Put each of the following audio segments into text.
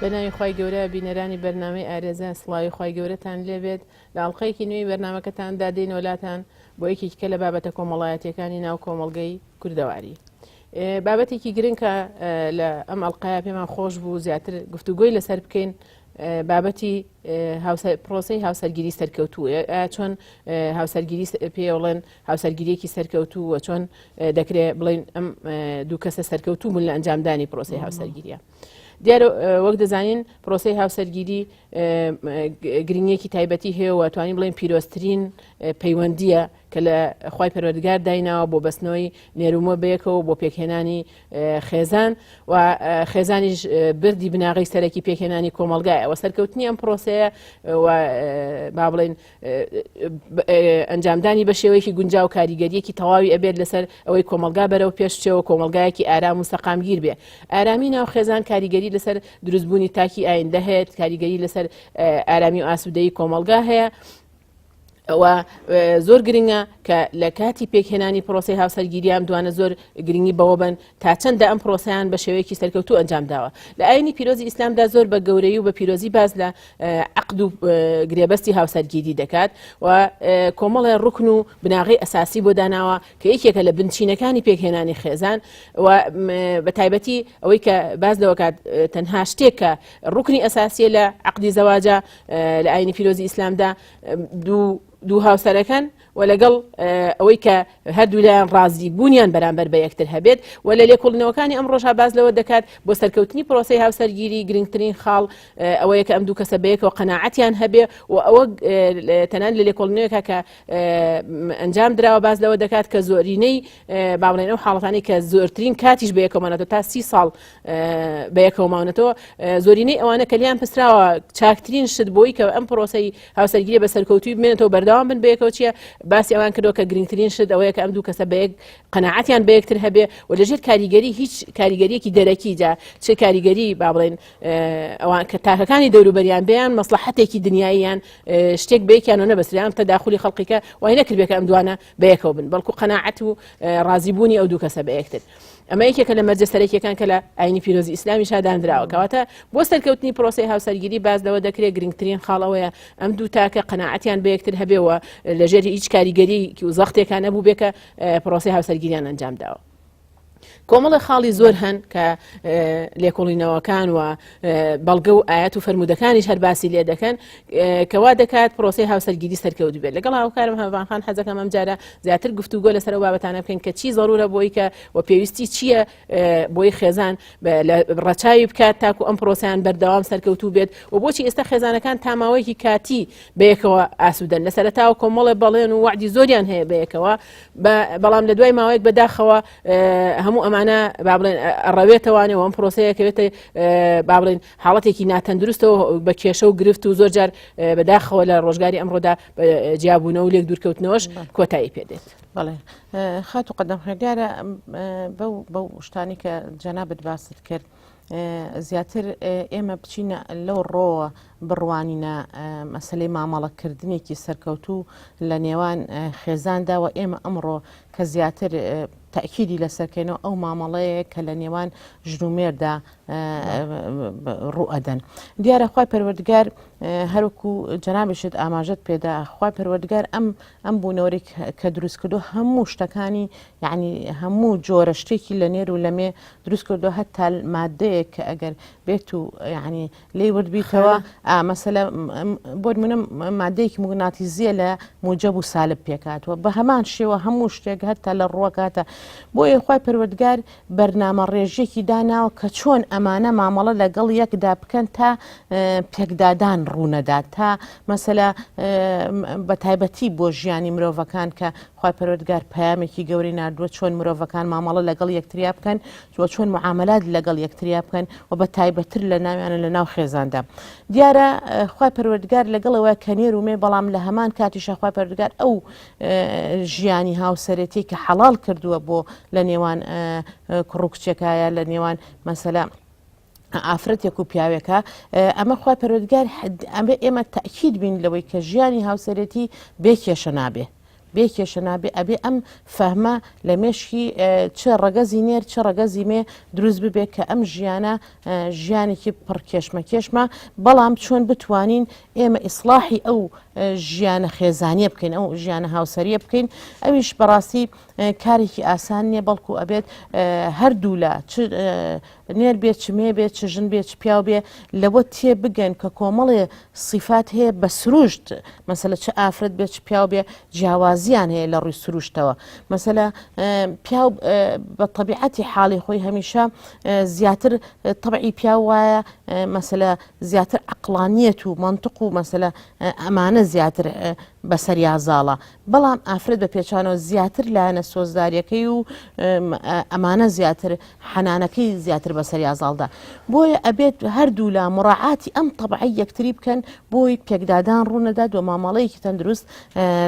بە ناوی خوای گەورە بینەرانی بەرنامەی ئارێزە سڵاوی خوای گەورەتان لێبێت لە ئەڵلقەیەکی نوێی بەرنامەکەتاندا دێینەوە لاتان بۆ یەکێکی کە لە بابەتە کۆمەڵایەتیەکانی ناو کۆمەڵگەی کوردەواری. بابەتێکی گرنگ کە لە ئەم ئەڵلقەیە پێمان خۆش بوو زیاتر گفتوگۆی لەسەر بکەین بابەتی پرۆسەی هاوسەرگیری سەرکەوتوو چۆن هاوسەرگیری پێڵێن هاوسەرگیریەکی سەرکەوتوو و چۆن دەکرێت بڵین ئەم دوو کەسە سەرکەوتوو بوون لە ئەنجامدانی پرۆسی هاوسەرگیریە. دیارە وەک دەزانین پرۆسی هاوسەرگیری گرنگێکی تایبەتی هەیە و توانین بڵێن پیرۆزترین پەیوەندیە کە لە خوای پەروەردگار دایناوە بۆ بەستنەوەی نێرومە بەیەکەوە بۆ پێکهێنانی خێزان و خێزانیش بردی بناغەی سەرەکی پێکهێنانی کۆمەلگایە و سەرکەوتنی ئەم پرۆسەیە و با بڵێن ئەنجامدانی بە شێوەیەکی گونجاو کاریگەریەکی تەواوی ئەبێت لەسەر ئەوەی کۆمەلگا بەرەو پێش چێوە کۆمەلگایەکی ئارام و سەقامگیر بێ ئارامی ناو خێزان کاریگەری لەسەر دروستبوونی تاکی ئایندە هەیە کاریگەری لەسەر ئارامی و ئاسوودەی کۆمەلگا هەیە ئەوە زۆر گرنگە کە لە کاتی پێکهێنانی پرۆسی هاوسەرگیری ئەم دوانە زۆر گرنگی بەوە بن تا چەندە ئەم پرۆسیان بە شێوەیەکی سەرکەوتو ئەنجام داوە لە ئاینی پیرۆزی ئیسلامدا زۆر بە گەورەی و بە پیرۆزی باز لە عقد و گرێبەستی هاوسەرگیری دەکات و کۆمەڵێ ڕکن و بناغی ئەساسی بۆ داناوە کە یەکێکە لە بنچینەکانی پێکهێنانی خێزان و بە تایبەتی ئەوەی کە باز لەوەکات تەنها شتێک کە ڕکنی ئەساسیە لە عقدی زەواجە لە ئاینی پیرۆزی ئیسلامدا دوو دوو هاوسەرەکەن و لەگەڵ ئەوەی کە هەردوولایان ڕازی بوونیان بەرامبەر بە یەکتر هەبێت و لە لێکۆڵینەوەکانی ئەم ڕۆژها باز لەوە دەکات بۆ سەرکەوتنی پرۆسی هاوسەرگیری گرنگترین خاڵ ئەوەیە کە ئەم دوو کەسە بەیەکەوە قەناعەتیان هەبێ و ئەوە تەنان لە لێکۆڵینەوەکە کە ئەنجام دراوە باز لەوە دەکات کە زۆرینەی با بڵێن ئەو حاڵەتانی کە زۆرترین کاتیش بەیەکەوە مانەتەوە تا سی ساڵ بەیەکەوە ماونەتەوە زۆرینەی ئەوانە کە لیان پسراوە چاکترین شت بۆی کە ئەم پرۆسەی هاوسەرگیری بە سەرکەوتوی بمێنێتەوە بەردەوام بن بەیەکەوە چییە باسی ئەوان کردەوە کە گرنگترین شت ئەوەیە کە ئەم دوو کەسە بەیەک قەناعەتیان بەیەکتر هەبێ و لەژێر کاریگەری هیچ کاریگەریەکی دەرەکی جا چ کاریگەری با بڵێن ئەوان کە تاکەکانی دەوروبەریان بیان مەسلحەتێکی دنیاییان شتێک بەیەکیانەوە نەبەستریان تەداخلی خەڵقیکە وای نەکردبێ کە ئەم دوانە بەیەکەوە بن بەڵکو قەناعەت و ڕازیبوونی ئەو دوو کەسە بە یەکتر. ئەمە یەکێکە لە مەرجە سەرەکیەکان کە لە ئاینی پیرۆزی ئیسلامیشا دانراوە کەواتە بۆ سەرکەوتنی پرۆسەی هاوسەرگیری باس لەوە دەکرێت گرنگترین خاڵ ئەوەیە ئەم دوو تاکە قەناعەتیان بە یەکتر هەبێەوە لەژێر هیچ کاریگەری و زەختێکان نەبوو بێ کە پرۆسەی هاوسەرگیریان ئەنجام داوە. کۆمەڵە خاڵی زۆر هەن کە لێکۆڵینەوەکان و بەڵگە و ئاەت و فەرمودەکانیش هەر باسی لێ دەکەن کەوا دەکات پرۆسی هاوسەرگیری سەرکەوت بێت لەگەڵ هاوکارم هەڤانخان حەزەکەم ئەم جارە زیاتر گفتوگۆ لەسەر ئەو بابەتانە بکەین کە چی زەرورە بۆی کە و پێویستی چییە بۆی خێزان ڕەچاوی بکات تاکو ئەم پرۆسیان بەردەوام سەرکەوتوو بێت و بۆچی ئێستا خێزانەکان تا ماوەیەکی کاتی بەیەکەوە ئاسوودەن لە سەرەتاوە کۆمەڵێ بەڵێن و وعدی زۆریان هەیە بەیەکەوە بەڵام لە دوای ماوەیەک بەداخەوە هەموو ئەمانە با بڵێن ڕەوێتەوانەوە ئەم پرۆسەیە کەوێتە با بڵێن حاڵەتێکی ناتەندروستەوە بە کێشە و گرفت و زۆر جار بەداخەوە لە ڕۆژگاری ئەمڕۆدا جیابوونەوە و لێک دوورکەوتنەوەش کۆتایی پێدێت. بەڵێ خاتو قەدەم دیارە بەو بەو شتانی کە جەنابت باست کرد زیاتر ئێمە بچینە لەو ڕۆوە بڕوانینە مەسلەی مامەڵەکردنێکی سەرکەوتوو لە نێوان خێزاندا و ئێمە ئەمڕۆ کە زیاتر تاکیدی لەسەرکەینەوە ئەو مامەڵەیە کە لە نێوان ژن و مێردا ڕوئەدەن دیارە خوای پەروەردگار هەروکو جەنابیشت ئاماژەت پێدا خوای پەروەردگار ئەم ئەم بوونەوەری کە دروست کردو هەموو شتەکانی یعنی هەموو جۆرە شتێکی لە نێر و لەمێ دروست کردو هەتا مادەیەک کە ئەگەر بێت و یعنی لێی ورد بیتەوە مەسەلە بۆ نمونە مادەیەکی موگناتیزیە لە موجب و سالب پێکاتوە بە هەمان شێوە هەموو شتێک هەتا لە ڕوەکاتە بۆیە خوای پەروەردگار بەرنامە ڕێژێکی داناوە کە چۆن ئەمانە مامەڵە لەگەڵ یەکدا بکەن تا پێکدادان ڕوونەدات تا مەسەلە بە تایبەتی بۆ ژیانی مرۆڤەکان کە خوای پەروەردگار پەیامێکی گەورەی ناردووە چۆن مرۆڤەکان مامەڵە لەگەڵ یەکتریا بکەن و چۆن معاملات لەگەڵ یەکتریا بکەن و بە تایبەتر لە ناویانە لە ناو خێزاندا دیارە خوای پەروەردگار لەگەڵەوە کە نێر و مێ بەڵام لە هەمان کاتیشە خوای پەروەردگار ئەو ژیانی هاوسەرێتی کە حەڵال کردووە بۆ لە نێوان کوڕ و کچێکایە لە نێوان مەسەلە ئافرەتێک و پیاوێکە ئەمە خوا پەروەردگار ئەمە ئێمە تاکید بین لەوەی کە ژیانی هاوسەرێتی بێ کێشە نابێ. بێ کێشە نابێ ئەبێ ئەم فەهمە لە مێشکی چ ڕەگەزی نێر چ ڕەگەزی مێ دروست ببێ کە ئەم ژیانە ژیانێکی پڕ کێشمەکێشمە بەڵام چۆن بتوانین ئێمە ئیسلاحی ئەو ژیانە خێزانیە بکەین ئەو ژیانە هاوسەریە بکەین ئەویش بەڕاستی کارێکی ئاسان نییە بەڵکو ئەبێت هەردوولا چ نێر بێ چ مێ بێ چ ژن بێ چ پیاو بێ لەوە تێ بگەن کە کۆمەڵێ سیفات هەیە بە سروشت مەسەلە چ ئافرەت بێ چ پیاو بێ جیاوازیان هەیە لە ڕووی سروشتەوە مەسەلە پیاو بە تەبیعەتی حاڵی خۆی هەمیشە زیاتر تەبعی پیاو وایە مەسەلە زیاتر عەقڵانیەت و مەنتق و مەسەلە ئەمانە زیاتر بەسەریا زاڵە بەڵام ئافرەت بە پێچانەوە زیاتر لایەنە سۆزداریەکەی و ئەمانە زیاتر حەنانەکەی زیاتر بەسەریا زاڵدا بۆیە ئەبێت هەردوولا مڕاعاتی ئەم تەبعی یەکتری بکەن بۆی پێکدادان ڕوونەدات و مامەڵەیەکی تەندروست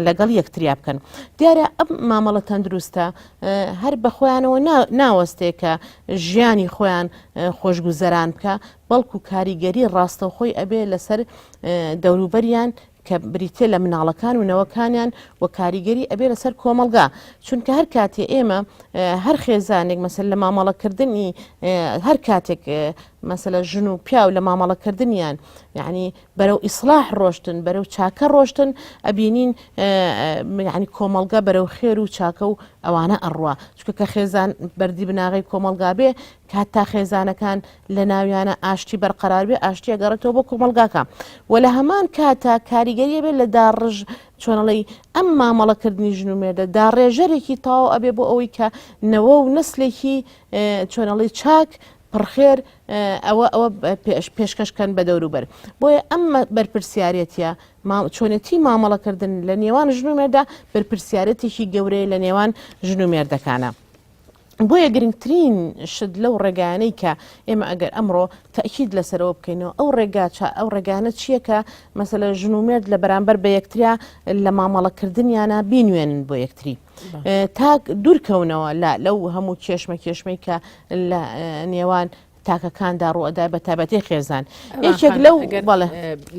لەگەڵ یەکتریا بکەن دیارە ئەم مامەڵە تەندروستە هەر بە خۆیانەوە ناوەستێ کە ژیانی خۆیان خۆشگوزەران بکە بەڵکو کاریگەری ڕاستەوخۆی ئەبێ لەسەر دەوروبەریان کە بریتیە لە مناڵەکان و نەوەکانیان و کاریگەری ئەبێ لەسەر کۆمەڵگا چونکە هەر کاتێ ئێمە هەر خێزانێک مەسەل لە مامەڵەکردنی هەر کاتێک مەسەلە ژن و پیاو لە مامەڵەکردنیان یعنی بەرەو ئیسلاح ڕۆشتن بەرەو چاکە ڕۆشتن ئەبینین یعنی کۆمەڵگا بەرەو خێر و چاکە و ئەوانە ئەڕوا چونکە کە خێزان بەردی بناغەی کۆمەڵگا بێ کات تا خێزانەکان لە ناویانە ئاشتی بەرقەرار بێ ئاشتی ئەگەڕێتەوە بۆ کۆمەڵگاکە و لە هەمان کاتا کاریگەریە بێت لە داڕژ چۆنەڵی ئەم مامەڵەکردنی ژن و مێردە داڕێژەرێکی تەواو ئەبێ بۆ ئەوەی کە نەوە و نسلێکی چۆنەڵی چاک پڕخێر ئەوە ئەوە پێشکەشکەن بە دەوروبەر بۆیە ئەم بەرپرسیارەتە چۆنێتی مامەڵەکردن لە نێوان ژن و مێردا بەرپرسیارەتێکی گەورەیە لە نێوان ژن و مێردەکانە. بۆیە گرنگترین شت لەو ڕێگایانەی کە ئێمە ئەگەر ئەمڕۆ تەئکید لەسەرەوە بکەینەوە ئەو ڕێگا ئەو ڕێگانە چییە کە مەسەلە ژن و مێرد لە بەرامبەر بە یەکتریا لە مامەڵەکردنیانە بینوێنن بۆ یەکتری تا دوورکەونەوە لە لەو هەموو کێشمە کێشمەی کە لە نێوان تاکەکاندا ڕوئەدا بە تایبەتی خێزان یەکێک لەو بەڵێ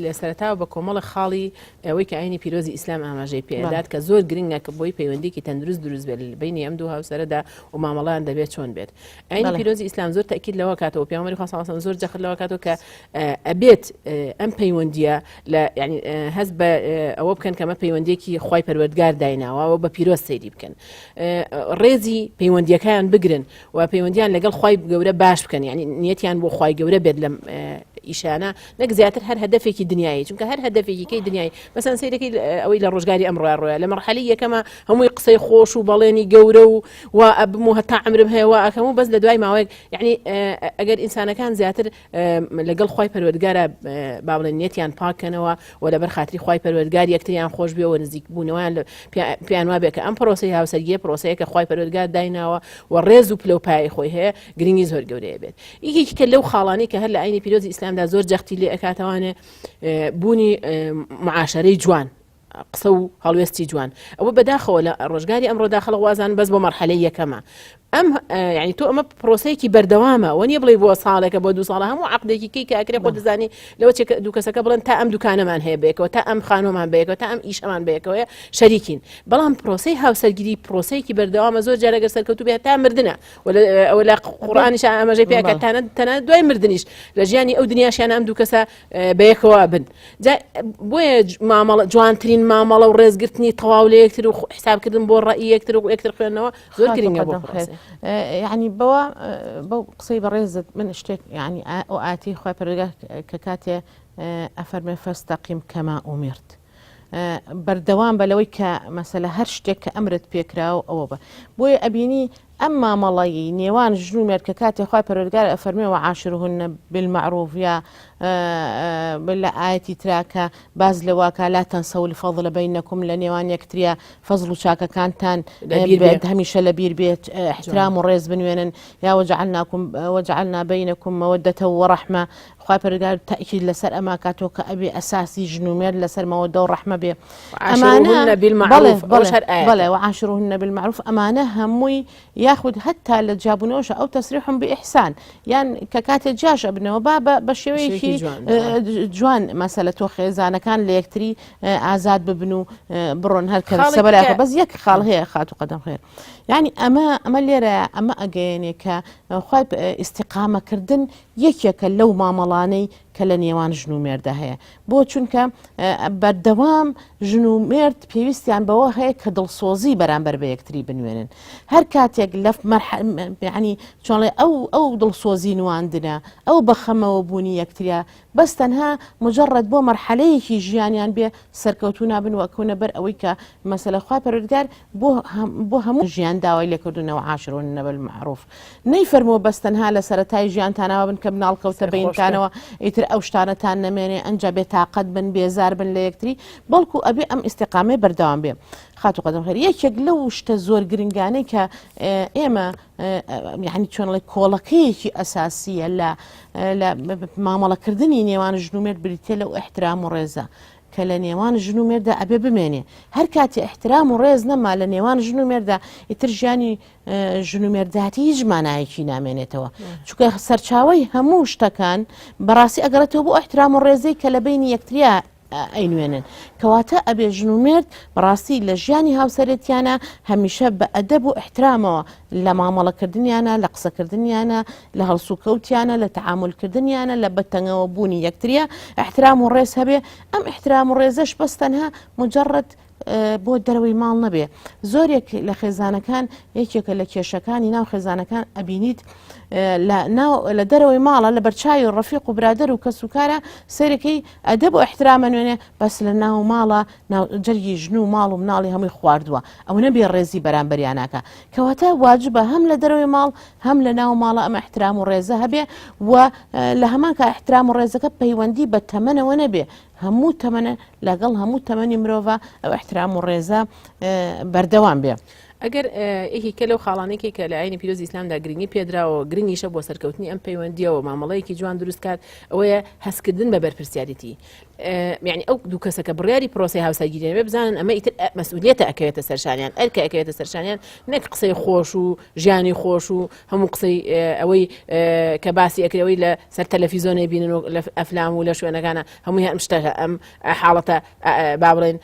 لە سەرەتاوە بە کۆمەڵە خاڵی ئەوەی کە ئاینی پیرۆزی ئیسلام ئاماژەی پێدات کە زۆر گرنگە کە بۆی پەیوەندیکی تەندروست دروست بێت بینی ئەم دوو هاوسەرەدا و مامەڵیان دەبێت چۆن بێت ئاینی پیرۆزی ئیسلام زۆر تاکید لەوە کاتەوە پێغەمبەری خوا صلی زۆر جەخت لەوە کاتەوە کە ئەبێت ئەم پەیوەندیە لە یعنی هەست بە ئەوە بکەن کەمە پەیوەندیەکی خوای پەروەردگار دایناوە و بە پیرۆز سەیری بکەن ڕێزی پەیوەندیەکەیان بگرن و پەیوەندیان لەگەڵ خوای گەورە باش بکەن یعنی نیەتیان بۆ خوای گەورە بێت لەم ئیشانە نەک زیاتر هەر هەدەفێکی دنیایی چونکە هەر هەدەفێکی کەی دنیایی مەسەن سەیرەکەی ئەوەی لە ڕۆژگاری ئەمڕۆ ڕۆیە لە مەرحەلی یەکەمە هەمووی قسەی خۆش و بەڵێنی گەورە و وا ئەبم و هەتا عمرم هەیە وا ئەکەم و بەس لە دوای ماوەیەک یعنی ئەگەر ئینسانەکان زیاتر لەگەڵ خوای پەروەردگارە با بڵێن نیەتیان پاککەنەوە و لەبەر خاتری خوای پەروەردگار یەکتریان خۆش بێ و نزیک بوونەوەیان پێیان وابێ کە ئەم پرۆسەی هاوسەرگیە پرۆسەیە کە خوای پەروەردگار دایناوە و ڕێز و پلە و پایەی خۆی هەیە گرنگی زۆر گەورەیە بێت یەکێکی کە لەو خاڵانی کە هەر لە ئاینی پیرۆزی ئیسلامدا زۆر جەختی لێ ئەکاتەوانێ بوونی معاشەرەی جوان قسە و هەڵوێستی جوان ئەوە بەداخەوە لە ڕۆژگاری ئەمڕۆدا خەڵک وازان بەس بۆ مەرحەلەی یەکەمە ئەم یعنی تۆ ئەمە پرۆسەیەکی بەردەوامە وە نیە بڵێ بۆ ساڵێکە بۆ دو ساڵە هەموو عقدێکی کەی کە ئەکرێ خۆ دەزانی لەوە چێ دوو کەسەکە بڵێن تا ئەم دوکانەمان هەیە بەیەکەوە تا ئەم خانۆمان بەیەکەوە تا ئەم ئیشەمان بەیەکەوەیە شەریکین بەڵام پرۆسەی هاوسەرگیری پرۆسەیەکی بەردەوامە زۆر جارە گەر سەرکەوتوو بێت تا مردنە ئەوە لە قورئانیش ئاماژەی پێکە تەنانەت تەنانەت دوای مردنیش لە ژیانی ئەو دنیاشیان ئەم دوو کەسە بەیەکەوە بن جا بۆیە مامەڵە جوانترین مامەڵە و ڕێزگرتنی تەواو لە یەکتر و حسابکردن بۆ ڕەئی یەکتر و یەکتر خوێندنەوە زۆر گرنگە بۆ پرۆسە. یعنی بەوە بەو قسەی بەڕێزت من شتێک یعنی ئەو ئاتی خوای پەروەردگار کە کاتێ ئەفەرمێ فاستقم کما امرت بەردەوام بە لەوەی کە مەسەلە هەر شتێک کە ئەمرت پێکراوە ئەوە بە بۆیە ئەبینی ئەم مامەڵەی نێوان ژن و مێرد کە کاتێ خوای پەروەردگار ئەفەرموێ وعاشرهن بالمعروف یا لە ئایەتی ترا کە باس لەوە کا لا تنسوا الفضل بینکم لە نێوان یەکتریا فەزڵ و چاکەکانتان بێت هەمیشە لە بیر بێت احترام و ڕێز بنوێنن یا وجعلناکم وجعلنا بینکم مودة ورحمە خوای پەروەردگار تەئکید لەسەر ئەمە کاتۆ کە ئەبێ ئەساسی ژن و مێرد لەسەر مەوەدە و ڕەحمە بێ ئەمانە بالمعروف بەڵێ وعاشروهن بالمعروف ئەمانە هەمووی یا. یاخود هەتا لە جیابوونەوەشە ئەو تەسریحم بئیحسان یان کە کاتێ جیاش ئەبنەوە با بە شێوەیەکی جوان مەسەلە تۆ خێزانەکان لە یەکتری ئازاد ببن و بڕۆن هەر کە سەبەرایەکە بەس یەک خاڵ هەیە خاتو قەدەم خێر یعنی ئەمە ئەمە لێرە ئەمە ئەگەیەنێ کە خی ئیسیقامەکردن یەکێکە لەو مامەڵانەی کە لە نێوان ژن و مێردە هەیە بۆ چونکە بەردەوام ژن و مێرد پێویستیان بەوە هەیە کە دڵسۆزی بەرامبەر بە یەکتری بنوێنن هەر کاتێک لە مەرحەنی چۆڵێ ئەو ئەو دڵسۆزی نواندنە ئەو بەخەمەوە بوونی یەکتریا بەس تەنها مجرد بۆ مەرحەلەیەکی ژیانیان بێ سەرکەوتو نابن و ئەکەونە بەر ئەوەی کە مەسەلە خوای پەروەردگار بۆ بۆ هەموو ژیان داوای لێکردونەوە عاشرون بالمعروف نەیفەرمووە بەس تەنها لە سەرەتای ژیانتانەوە بن کە مناڵ کەوتە بەینتانەوە ئیتر ئەو شتانەتان نەمێنێ ئەنجا بێتاقەت بن بێزار بن لە یەکتری بەڵکو ئەبێ ئەم ئیستیقامەی بەردەوام بێ خاتو قەدەم خێر یەکێک لەو شتە زۆر گرنگانەی کە ئێمە یعنی چۆنڵی کۆڵەکەیەکی ئەساسیە لە لە مامەڵەکردنی نێوان ژن و مێرد بریتە لەو احترام و ڕێزە کە لە نێوان ژن و مێردا ئەبێ بمێنێ هەر کاتی احترام و ڕێز نەما لە نێوان ژن و مێردا ئیتر ژیانی ژن و مێرداتی هیچ مانایەکی نامێنێتەوە چونکە سەرچاوەی هەموو شتەکان بەڕاستی ئەگەڕێتەوە بۆ احترام و ڕێزەی کە لە بینی یەکتریا ئەینوێنن کەواتە ئەبێ ژن و مێرد بەڕاستی لە ژیانی هاوسەرێتیانە هەمیشە بە ئەدەب و احترامەوە لە مامەڵەکردنیانە لە قسەکردنیانە لە هەڵسوکەوتیانە لە تەعامولکردنیانە لە بەتەنگەوە بوونی یەکتریە احترام و ڕێز هەبێ ئەم احترام و ڕێزەش بەس تەنها مجرد بۆ دەرەوەی ماڵ نەبێ زۆرێک لە خێزانەکان یەکێکە لە کێشەکانی ناو خێزانەکان ئەبینیت لە دەرەوەی ماڵە لە بەرچاوی ڕەفیق و برادەر و کەسوکارە سەرەکەی ئەدەب و احترامە نوێنێ بەس لە ناو ماڵە ناو جەرگی ژن و ماڵ و مناڵی هەمووی خواردووە ئەوە نەبێ ڕێزی بەرامبەریاناکە کەواتە واجبە هەم لە دەرەوەی ماڵ هەم لە ناو ماڵە ئەمە احترام و ڕێزە هەبێ و لە هەمان کە احترام و ڕێزەکە پەیوەندی بە تەمەنەوە نەبێ هەموو تەمەنە لەگەڵ هەموو تەمەنی مرۆڤە ئەو احترام و ڕێزە بەردەوام بێ. ئەگەر یەکێکە لەو خاڵانێکی کە لە ئاینی پیرۆزی ئیسلامدا گرنگی پێدراوە گرنگیشە بۆ سەرکەوتنی ئەم پەیوەندیەوە مامەڵەیەکی جوان دروست کات ئەوەیە هەستکردن بە بەرپرسیارەتی یعنی ئەو دوو کەسەکە بڕیاری پرۆسی هاوسەرگیری بێ بزانن ئەمە ئیتر مەسئولیەتە ئەکەوێتە سەرشانیان ئەرکە ئەکەوێتە سەرشانیان نەک قسەی خۆش و ژیانی خۆش و هەموو قسەی ئەوەی کە باسی ئەکرەوەی لە سەر تەلەفیزۆنێ بینن و لە ئەفلام و لە شوێنەکانە هەمووی ئەم شتە ئەم حاڵەتە با بڵێن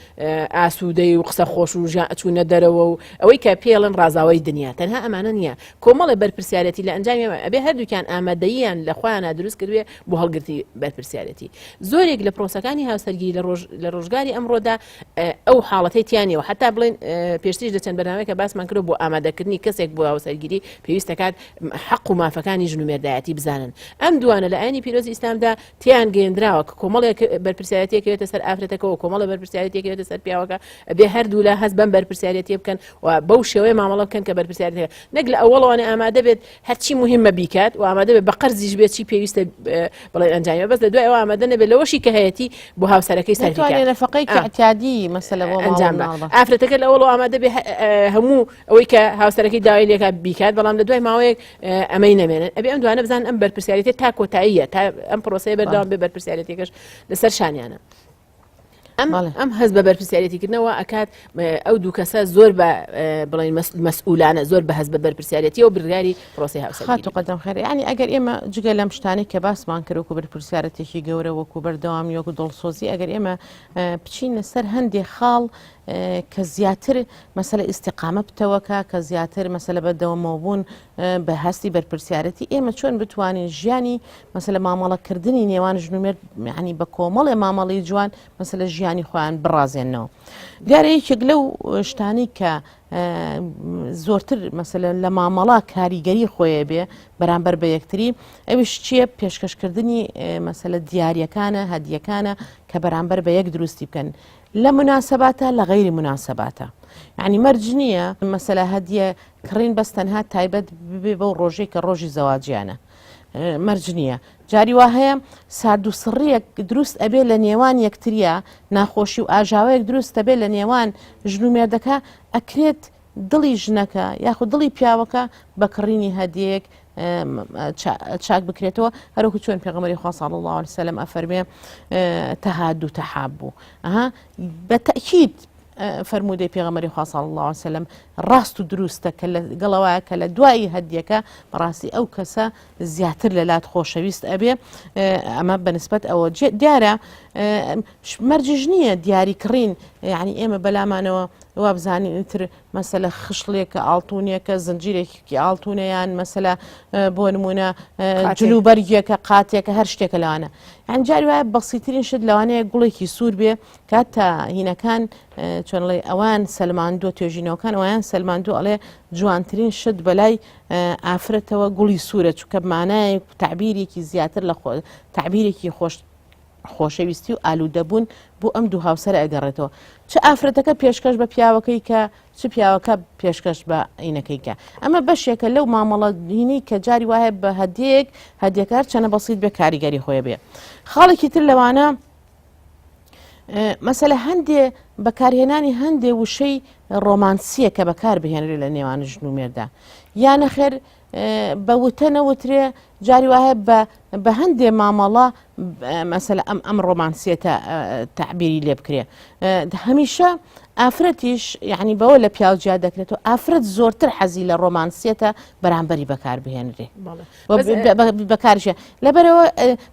ئاسوودەی و قسە خۆش و چوونە دەرەوە و ئەوەی کە پێڵن ڕازاوەی دنیا تەنها ئەمانە نییە کۆمەڵی بەرپرسیارەتی لە ئەنجامی ئەبێ هەردووکیان ئامادەییان لە خۆیانە دروست کردوێ بۆ هەڵگرتی بەرپرسیارەتی زۆرێک لە پرۆسەکانی هاوسەرگیری لە ڕۆژ لە ڕۆژگاری ئەمڕۆدا ئەو حاڵەتەی تیانەوە حتا بڵێن پێشتریش لە چەند بەرنامەیەکە باسمان کردو بۆ ئامادەکردنی کەسێک بۆ هاوسەرگیری پێویست دەکات حەق و مافەکانی ژن و مێردایەتی بزانن ئەم دوانە لە ئاینی پیرۆزی ئیسلامدا تێیان گەیەندراوە کە کۆمەڵێک بەرپرسیارەتیەک کەوێتە سەر ئافرەتەکەەوە کۆمەڵە بەرپرسیارەتیەک کەوێتە سەر پیاوەکە ئەبێ هەردوولا هەست بەم بەرپرسیارەتیە بکەن و بەو شێوەیە مامەڵە بکەن کە بەرپرسیارەتەکە نەک لە ئەوەڵەوانە ئامادە بێت هەرچی مهمە بیکات و ئامادە بێت بە قەرزیش بێت چی پێویستە بڵێن ئەنجامی بەس لە دوای ئەوە ئامادە نەبێت لەوەشی کە هەیەتی بۆ هاوسەرەکەی سەرفی کات. نەتوانێ نەفەقەی ئا. اعتیادی مەسەلە بۆ ماڵ و ئەنجام بە مناڵ بە. ئافرەتەکە لە ئەوەڵەوە ئامادە بێ هەموو ئەوەی کە هاوسەرەکەی داوای لێکا بیکات بەڵام لە دوای ماوەیەک ئەمەی نەمێنن ئەبێ ئەم دوانە بزانن ئەم بەرپرسیارێتیە تا کۆتاییە تا ئەم پرۆسەیە بەردەوام بێ بەرپرسیارێتیەکەش لەسەر شانیانە ئەم ئەم هەست بە بەرپرسیارێتی کردنەوە ئەکات ئەو دوو کەسە زۆر بە بڵێن مەسئولانە زۆر بە هەست بە بەرپرسیارەتی و بڕیاری پرۆسی هاوسەرگیری قەدەم خێر ینی ئەگەر ئێمە جگە لەم شتانەی کە باسمان کرد وەکو بەرپرسیارەتێکی گەورە وەکو بەردەوامی وەکو دڵسۆزی ئەگەر ئێمە بچینە سەر هەندێ خاڵ کە زیاتر مەسەلە ئیستیقامە پتەوەکە کە زیاتر مەسەلە بەردەوامەوە بوون بە هەستی بەرپرسیارەتی ئێمە چۆن بتوانین ژیانی مەسەلە مامەڵەکردنی نێوان ژن و مێرد یعنی بە کۆمەڵێ مامەڵی جوان مەسەلە ژیانی خۆیان بڕازێنەوە دیارە یەکێک لەو شتانی کە زۆرتر مەسەلە لە مامەڵا کاریگەری خۆیە بێ بەرامبەر بە یەکتری ئەویش چییە پێشکەشکردنی مەسەلە دیارەکانە هەدیەکانە کە بەرامبەر بە یەک دروستی بکەن لە مناسباتە لە غەیری مناسباتە یعنی مەرج نییە مەسەلە هەدیە کڕین بەس تەنها تایبەت ببێ بەو ڕۆژەی کە ڕۆژی زەواجیانە مەرج نییە جاری وا هەیە سارد و سڕیەک دروست ئەبێ لە نێوان یەکتریە ناخۆشی و ئاژاوەیەک دروست دەبێ لە نێوان ژن و مێردەکە ئەکرێت دڵی ژنەکە یاخود دڵی پیاوەکە بە کڕینی هەدیەیەک چاک بکرێتەوە هەروەکو چۆن پێغەمبەری خوا صلی الله علیه وسلم ئەفەرمێ تهادوا تحابوا ئەها بە تەئکید. فەرموودەی پێغەمبەری خوا صلی اللە علیه وسلم ڕاست و دروستە کە لەگەڵەوە کە لە دوایی هەدیەکە بەڕاستی ئەو کەسە زیاتر لە لات خۆشەویست ئەبێ ئەمە بەنسبەت ئەوە دیارە مەرجیش نییە دیاری کڕین یعنی ئێمە بەلامانەوە وابزانین تر مەسەلە خشڵێکە ئاڵتونێکە زنجیرێکی ئاڵتونە یان مەسەلە بۆ نمونە جلو بەرگێکە قاتێکە هەر شتێکە لەوانە یان جاری وایە بەسیترین شت لەوانەیە گوڵێکی سوور بێ کاتە هینەکان چۆنڵێ ئەوان سەلماندووە توێژینەوەکان ئەویان سەلماندوو ئەڵێ جوانترین شت بەلای ئافرەتەوە گوڵی سوورە چونکە مانای تعبیرێکی زیاتر لە تعبیرێکی خۆش خۆشەویستی و ئالوودەبوون بۆ ئەم دوو هاوسەرە ئەگەڕێتەوە چ ئافرەتەکە پێشکەش بە پیاوەکەی کە چ پیاوەکە پێشکەش بە ئینەکەی کە ئەمە بەشێکە لەو مامەڵە هینی کە جاری وایە بە هەدیەک هەدیەکار چەنە بەسیت بێ کاریگەری خۆی بێ خاڵێکی تر لەوانە مەسەلە هەندێ بەکارهێنانی هەندێ وشەی ڕۆمانسیە کە بەکار بهێنرێ لە نێوان ژن و مێردا یا نەخێر بە وتە نەوترێ جاری وایە بە بە هەندێ مامەڵە مەسەلە ئەم ئەم ڕۆمانسیەتە تعبیری لێ بکرێ هەمیشە ئافرەتیش یعنی بەوە لە پیاو جیا دەکرێت و ئافرەت زۆرتر حەزی لە ڕۆمانسیەتە بەرامبەری بەکار بهێنرێ بەکارشە لەبەرەوە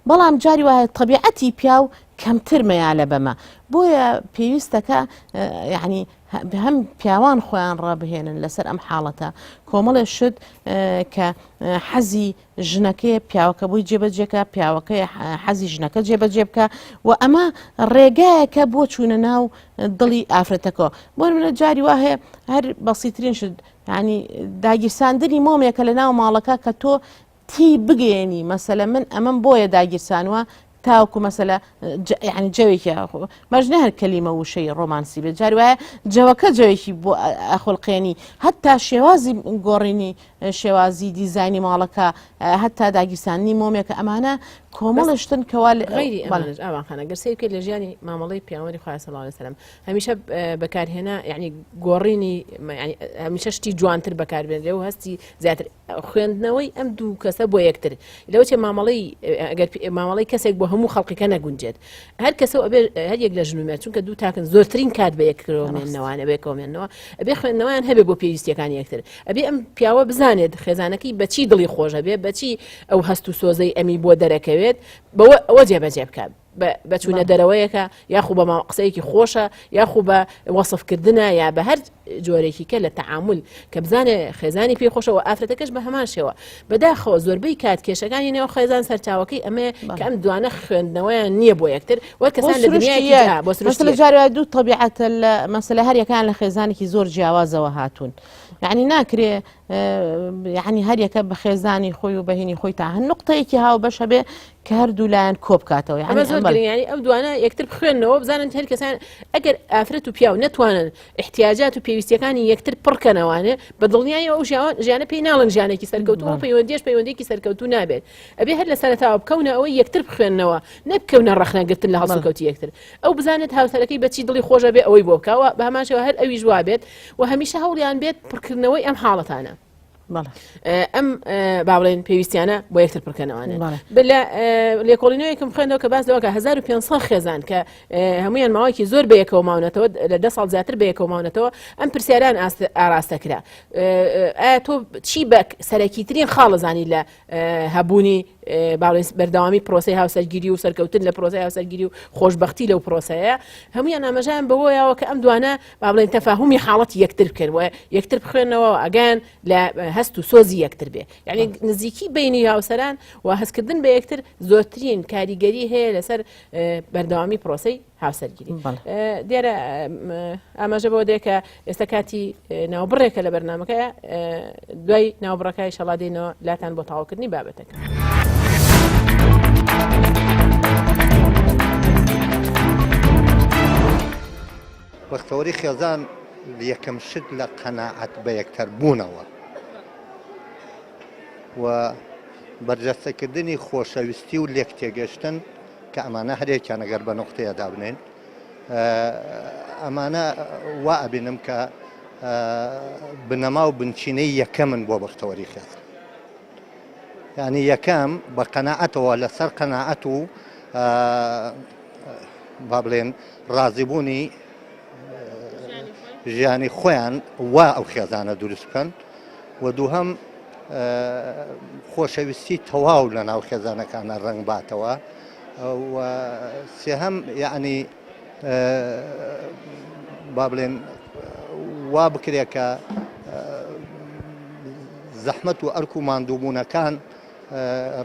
بەڵام جاری وایە طبیعەتی پیاو کەمتر مەیالە بەمە بۆیە پێویستەکە یعنی هەم پیاوان خۆیان ڕابهێنن لەسەر ئەم حاڵەتە کۆمەڵێ شت کە حەزی ژنەکەی پیاوەکە بۆی جێبەجێکە پیاوەکەی حەزی ژنەکە جێبەجێ بکە و ئەمە ڕێگایەکە بۆ چوونە ناو دڵی ئافرەتەکە بۆ منە جاری وا هەیە هەر بەسیترین شت ینی داگیرساندنی مۆمێکە لە ناو ماڵەکە کە تۆ تی بگەیەنی مەسەلە من ئەمەم بۆیە داگیرسانوە تاوەکو مەسەلە یعنی جەوێکی مەرج نە هەر کەلیمە وشەی ڕۆمانسی بێت جاری وایە جەوەکە جەوێکی بۆ ئەخولقێنی هەتا شێوازی گۆڕینی شێوازی دیزایانی ماڵەکە هەتا داگیرسانی مۆمێکە ئەمانە کۆمەڵە شتن کەوا غیری ئەمانش ئاوان خانە گەر سەیر بکەیت لە ژیانی مامەڵەی پێغەمبەری خوای صلی الله علیه وسلم هەمیشە بەکارهێنا یعنی گۆڕینی هەمیشە شتی جوانتر بەکاربێنرێ و هەستی زیاتر خوێندنەوەی ئەم دوو کەسە بۆ یەکتر لەوەچێ مامەڵەی ئەگەر مامەڵەی کەسێک بۆ هەموو خەڵقیکە نەگونجێت هەر کەسە ئەبێ هەر یەک لە ژن و مێرد چونکە دوو تاکن زۆرترین کات بە یەکرۆمێنەوانە بێکۆمێنەوە ئەبێ خوێندنەوەیان هەبێ بۆ پێویستیەکانی یەکتر ئەبێ ئەم پیاوە بزانێت خێزانەکەی بەچی دڵی خۆشە بێ بەچی ئەو هەست و سۆزەی ئەمی بۆ دەرەکەوێت بەوە ئەوە جێبەجێ بکات بە چوونە دەرەوەیەکە یاخو بە قسەیەکی خۆشە یاخو بە وەصفکردنە یا بە هەر جۆرێکی کە لە تەعامل کە بزانێ خێزانی پێی خۆشەوە ئافرەتەکەش بە هەمان شێوە بەداخەوە زۆربەی کات کێشەکانی نێو خێزان سەرچاوەکەی ئەمەیە کە ئەم دوانە خوێندنەوەیان نییە بۆ یەکتر وەک کەسان لە دنیایەکی بۆ سروشت لە جارێ دوو طبیعەتە لە مەسەلە هەریەکان لە خێزانێکی زۆر جیاوازەوە هاتوون یعنی ناکرێ یعنی هەریەکە بە خێزانی خۆی و بەهینی خۆی تا هەن نقطەیەکی هاوبەش هەبێ کە هەردوو لایەن کۆ بکاتەوە یعنی زۆر ینی ئەو دوانە یەکتر بخوێنەوە بزانن هەر کەسان ئەگەر ئافرەت و پیاو نەتوانن احتیاجات و پێویستیەکانی یەکتر پڕکەنەوانێ بە دڵنیایی ئەو ژیان ژیانە پێی ناڵن ژیانێکی سەرکەوتوو و پەیوەندیش پەیوەندێکی سەرکەوتوو نابێت ئەبێ هەر لە سەرەتاوە بکەونە ئەوەی یەکتر بخوێنەوە نەبکەونە ڕەخنەگرتن لە هەڵسوکەوتی یەکتر ئەو بزانێت هاوسەرەکەی بەچی دڵی خۆشە بێ ئەوەی بۆ بکەوە بە هەمان شێوە هەر ئەویش وابێت و هەمیشە هەوڵیان بێت پڕکردنەوەی ئەم حاڵەتانە ئەم با بڵێن پێویستیانە بۆ یەکتر پڕکەنەوانە لە لێکۆڵینەوەیەکم خوێندەوە کە باس لەوەکە 1500 خێزان کە هەمویان ماوەیەکی زۆر بەیەکەوە ماونەتەوە لە ده ساڵ زیاتر بەیەکەوە ماونەتەوە ئەم پرسیاران ئاراستە کرا ئایا تۆ چی بە سەرەکیترین خاڵەزانی لە هەبوونی باڵێن بەردەوامی پرۆسەی هاوسەرگیری و سەرکەوتن لە پرۆسەی هاوسەرگیری و خۆشببختی لەو پرۆسەیە هەمویان ئاماژەیان بەوەیەوە کە ئەم دوانە با بڵێن تەفاهمی حاڵەتی یەکتر بکەن و یەکتر بخوێنەوە ئەگەیان لە هەست و سۆزی یەکتر بێ یعنی نزیکی بینی هاوسەران و هەستکردن بە یەکتر زۆرترین کاریگەری هەیە لەسەر بەردەوامی پرۆسەی هاوسەرگیری دیارە ئاماژە بۆ دێ کە ئێستا کاتی ناوبڕێکە لە بەرنمەکە دوای ناوبڕەکە شەڵا دێنەوە لاتان بۆ تەواوکردنی بابەتەکە. بەختەوەری خێزان یەکەم شت لە قەناعەت بە یەکتر بوونەوە و بەرجەستەکردنی خۆشەویستی و لێک تێگەشتن کە ئەمانە هەرێکیان ئەگەر بە نوقتەیە دابنێن ئەمانە وا ئەبینم کە بنەما و بنچینەی یەکەمن بۆ بەختەوەری خێزان یعنی یەکەم بە قەناعەتەوە لەسەر قەناعەت و با بڵێن ڕازیبوونی. ژیانی خۆیان وا ئەو خێزانە دروست بکەن و دووهەم خۆشەویستی تەواو لە ناو خێزانەکانە ڕەنگ باتەوە و سێهەم یعنی با بڵێن وا بکرێت کە زەحمەت و ئەرک و ماندووبوونەکان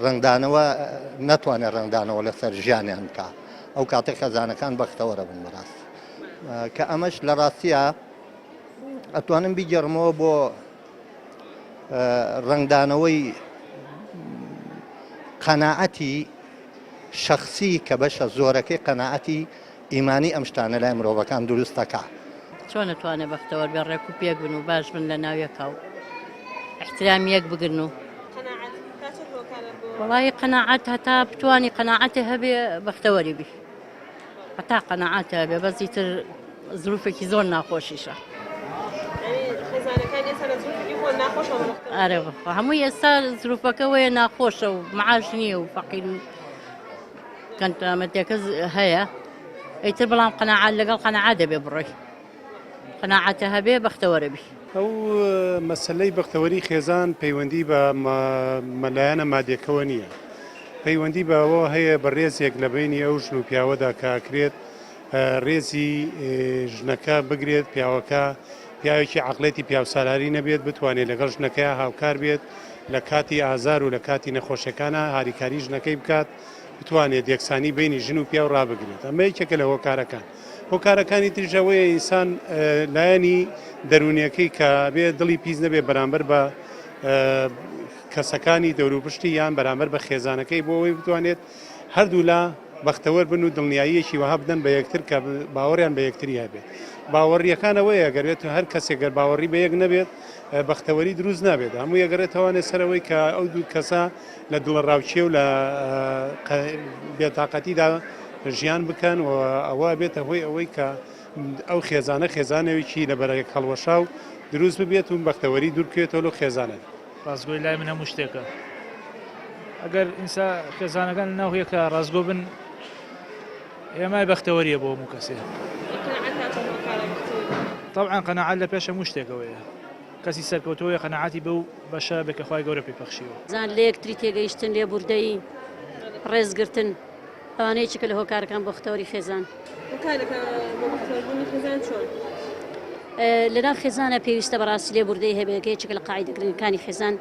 ڕەنگدانەوە نەتوانێت ڕەنگدانەوە لەسەر ژیانیان بکە ئەو کاتێک خەزانەکان بەختەوەرە بن بەڕاست کە ئەمەش لە ڕاستیە ئەتوانم بیگەڕمەوە بۆ ڕەنگدانەوەی قەناعەتی شەخسی کە بەشە زۆرەکەی قەناعەتی ئیمانی ئەم شتانە لای مرۆڤەکان دروست دەکا. چۆن ئەتوانێ بەختەوەر بێ ڕێک و پێک بن و باش بن لە ناو یەکا و ئیحترامی یەک بگرن و قەناعەت تا چەند هۆکارە بۆ وەڵایی قەناعەت هەتا بتوانی قەناعەتێ هەبێ بەختەوەری بی هەتا قەناعەت هەبێ بەس ئیتر زروفێکی زۆر ناخۆشیشە. یانی خێزانەکان ئێستا لە زروفێکی خۆ ناخۆشەوە بەختەوەرن. ئەرێ بەخوا هەمووی ئێستا زروفەکە وەیە ناخۆشە و معاش نییە و فەقیر و کەمتەمەتێکە هەیە ئیتر بەڵام قەناعەت لەگەڵ قەناعەت دەبێ بڕۆی قەناعەتە هەبێ بەختەوەرە بی. ئەو مەسەلەی بەختەوەری خێزان پەیوەندی بە لایەنە مادیەکەوە نییە پەیوەندی بەوە هەیە بە رێزێک لە بەینی ئەو ژن و پیاوەدا کە ئەکرێت رێزی ژنەکە بگرێت پیاوەکە پیاوێکی عەقڵێتی پیاوسالاری نەبێت بتوانێت لەگەڵ ژنەکەیا هاوکار بێت لە کاتی ئازار و لە کاتی نەخۆشیەکانا هاریکاری ژنەکەی بکات بتوانێت یەکسانی بەینی ژن و پیاو ڕابگرێت ئەمە یەکێکە لە هۆکارەکان هۆکارەکانی تریش ئەوەیە ئینسان لایەنی دەروونیەکەی کە بێ دڵی پیس نەبێ بەرامبەر بە کەسەکانی دەوروپشتی یان بەرامبەر بە خێزانەکەی بۆ ئەوەی بتوانێت هەردوولا بەختەوەر بن و دڵنیاییەکی وەها بدەن بە یەکتر کە باوەڕیان بە یەکتری هەبێت. باوەڕییەکان ئەوەیە گەر بێت هەر کەسێک گەر باوەڕی بە یەک نەبێت بەختەوەری دروست نابێت. هەموو یەگەڕێتەوانێ سەر ئەوەی کە ئەو دوو کەسە لە دڵەڕاوکێ و لە بێتاقەتیدا ژیان بکەن و ئەوە بێتە هۆی ئەوەی کە ئەو خێزانە خێزانێکی لە بەرەک هەڵوەشاو دروست ببێت و بەختەوەری دوورکەوێتەوە لەو خێزانە. ڕاستگۆی لای من هەموو شتێکە ئەگەر ئینسا خێزانەکان ناو یەکە ڕاستگۆ بن هێمای بەختەوەریە بۆ هەموو کەسێ طبعا قەناعەت لە پێش هەموو شتێکەوەیە کەسی سەرکەوتەوەی قەناعەتی بەو بەشە بێ کە خوای گەورە پێی پەخشیوە. زان لەیەکتری تێگەیشتن، لێبوردەیی، ڕێزگرتن، ئەوانە یەکێکە لە هۆکارەکان بۆ بەختەوەری خێزان. هۆکارەکە بۆ بەختەوەربوونی خێزان چۆن؟ لەناو خێزانە پێویستە بەڕاستی لێبوردەی هەبێت کە یەکێکە لە قاعیدە گرنگەکانی خێزان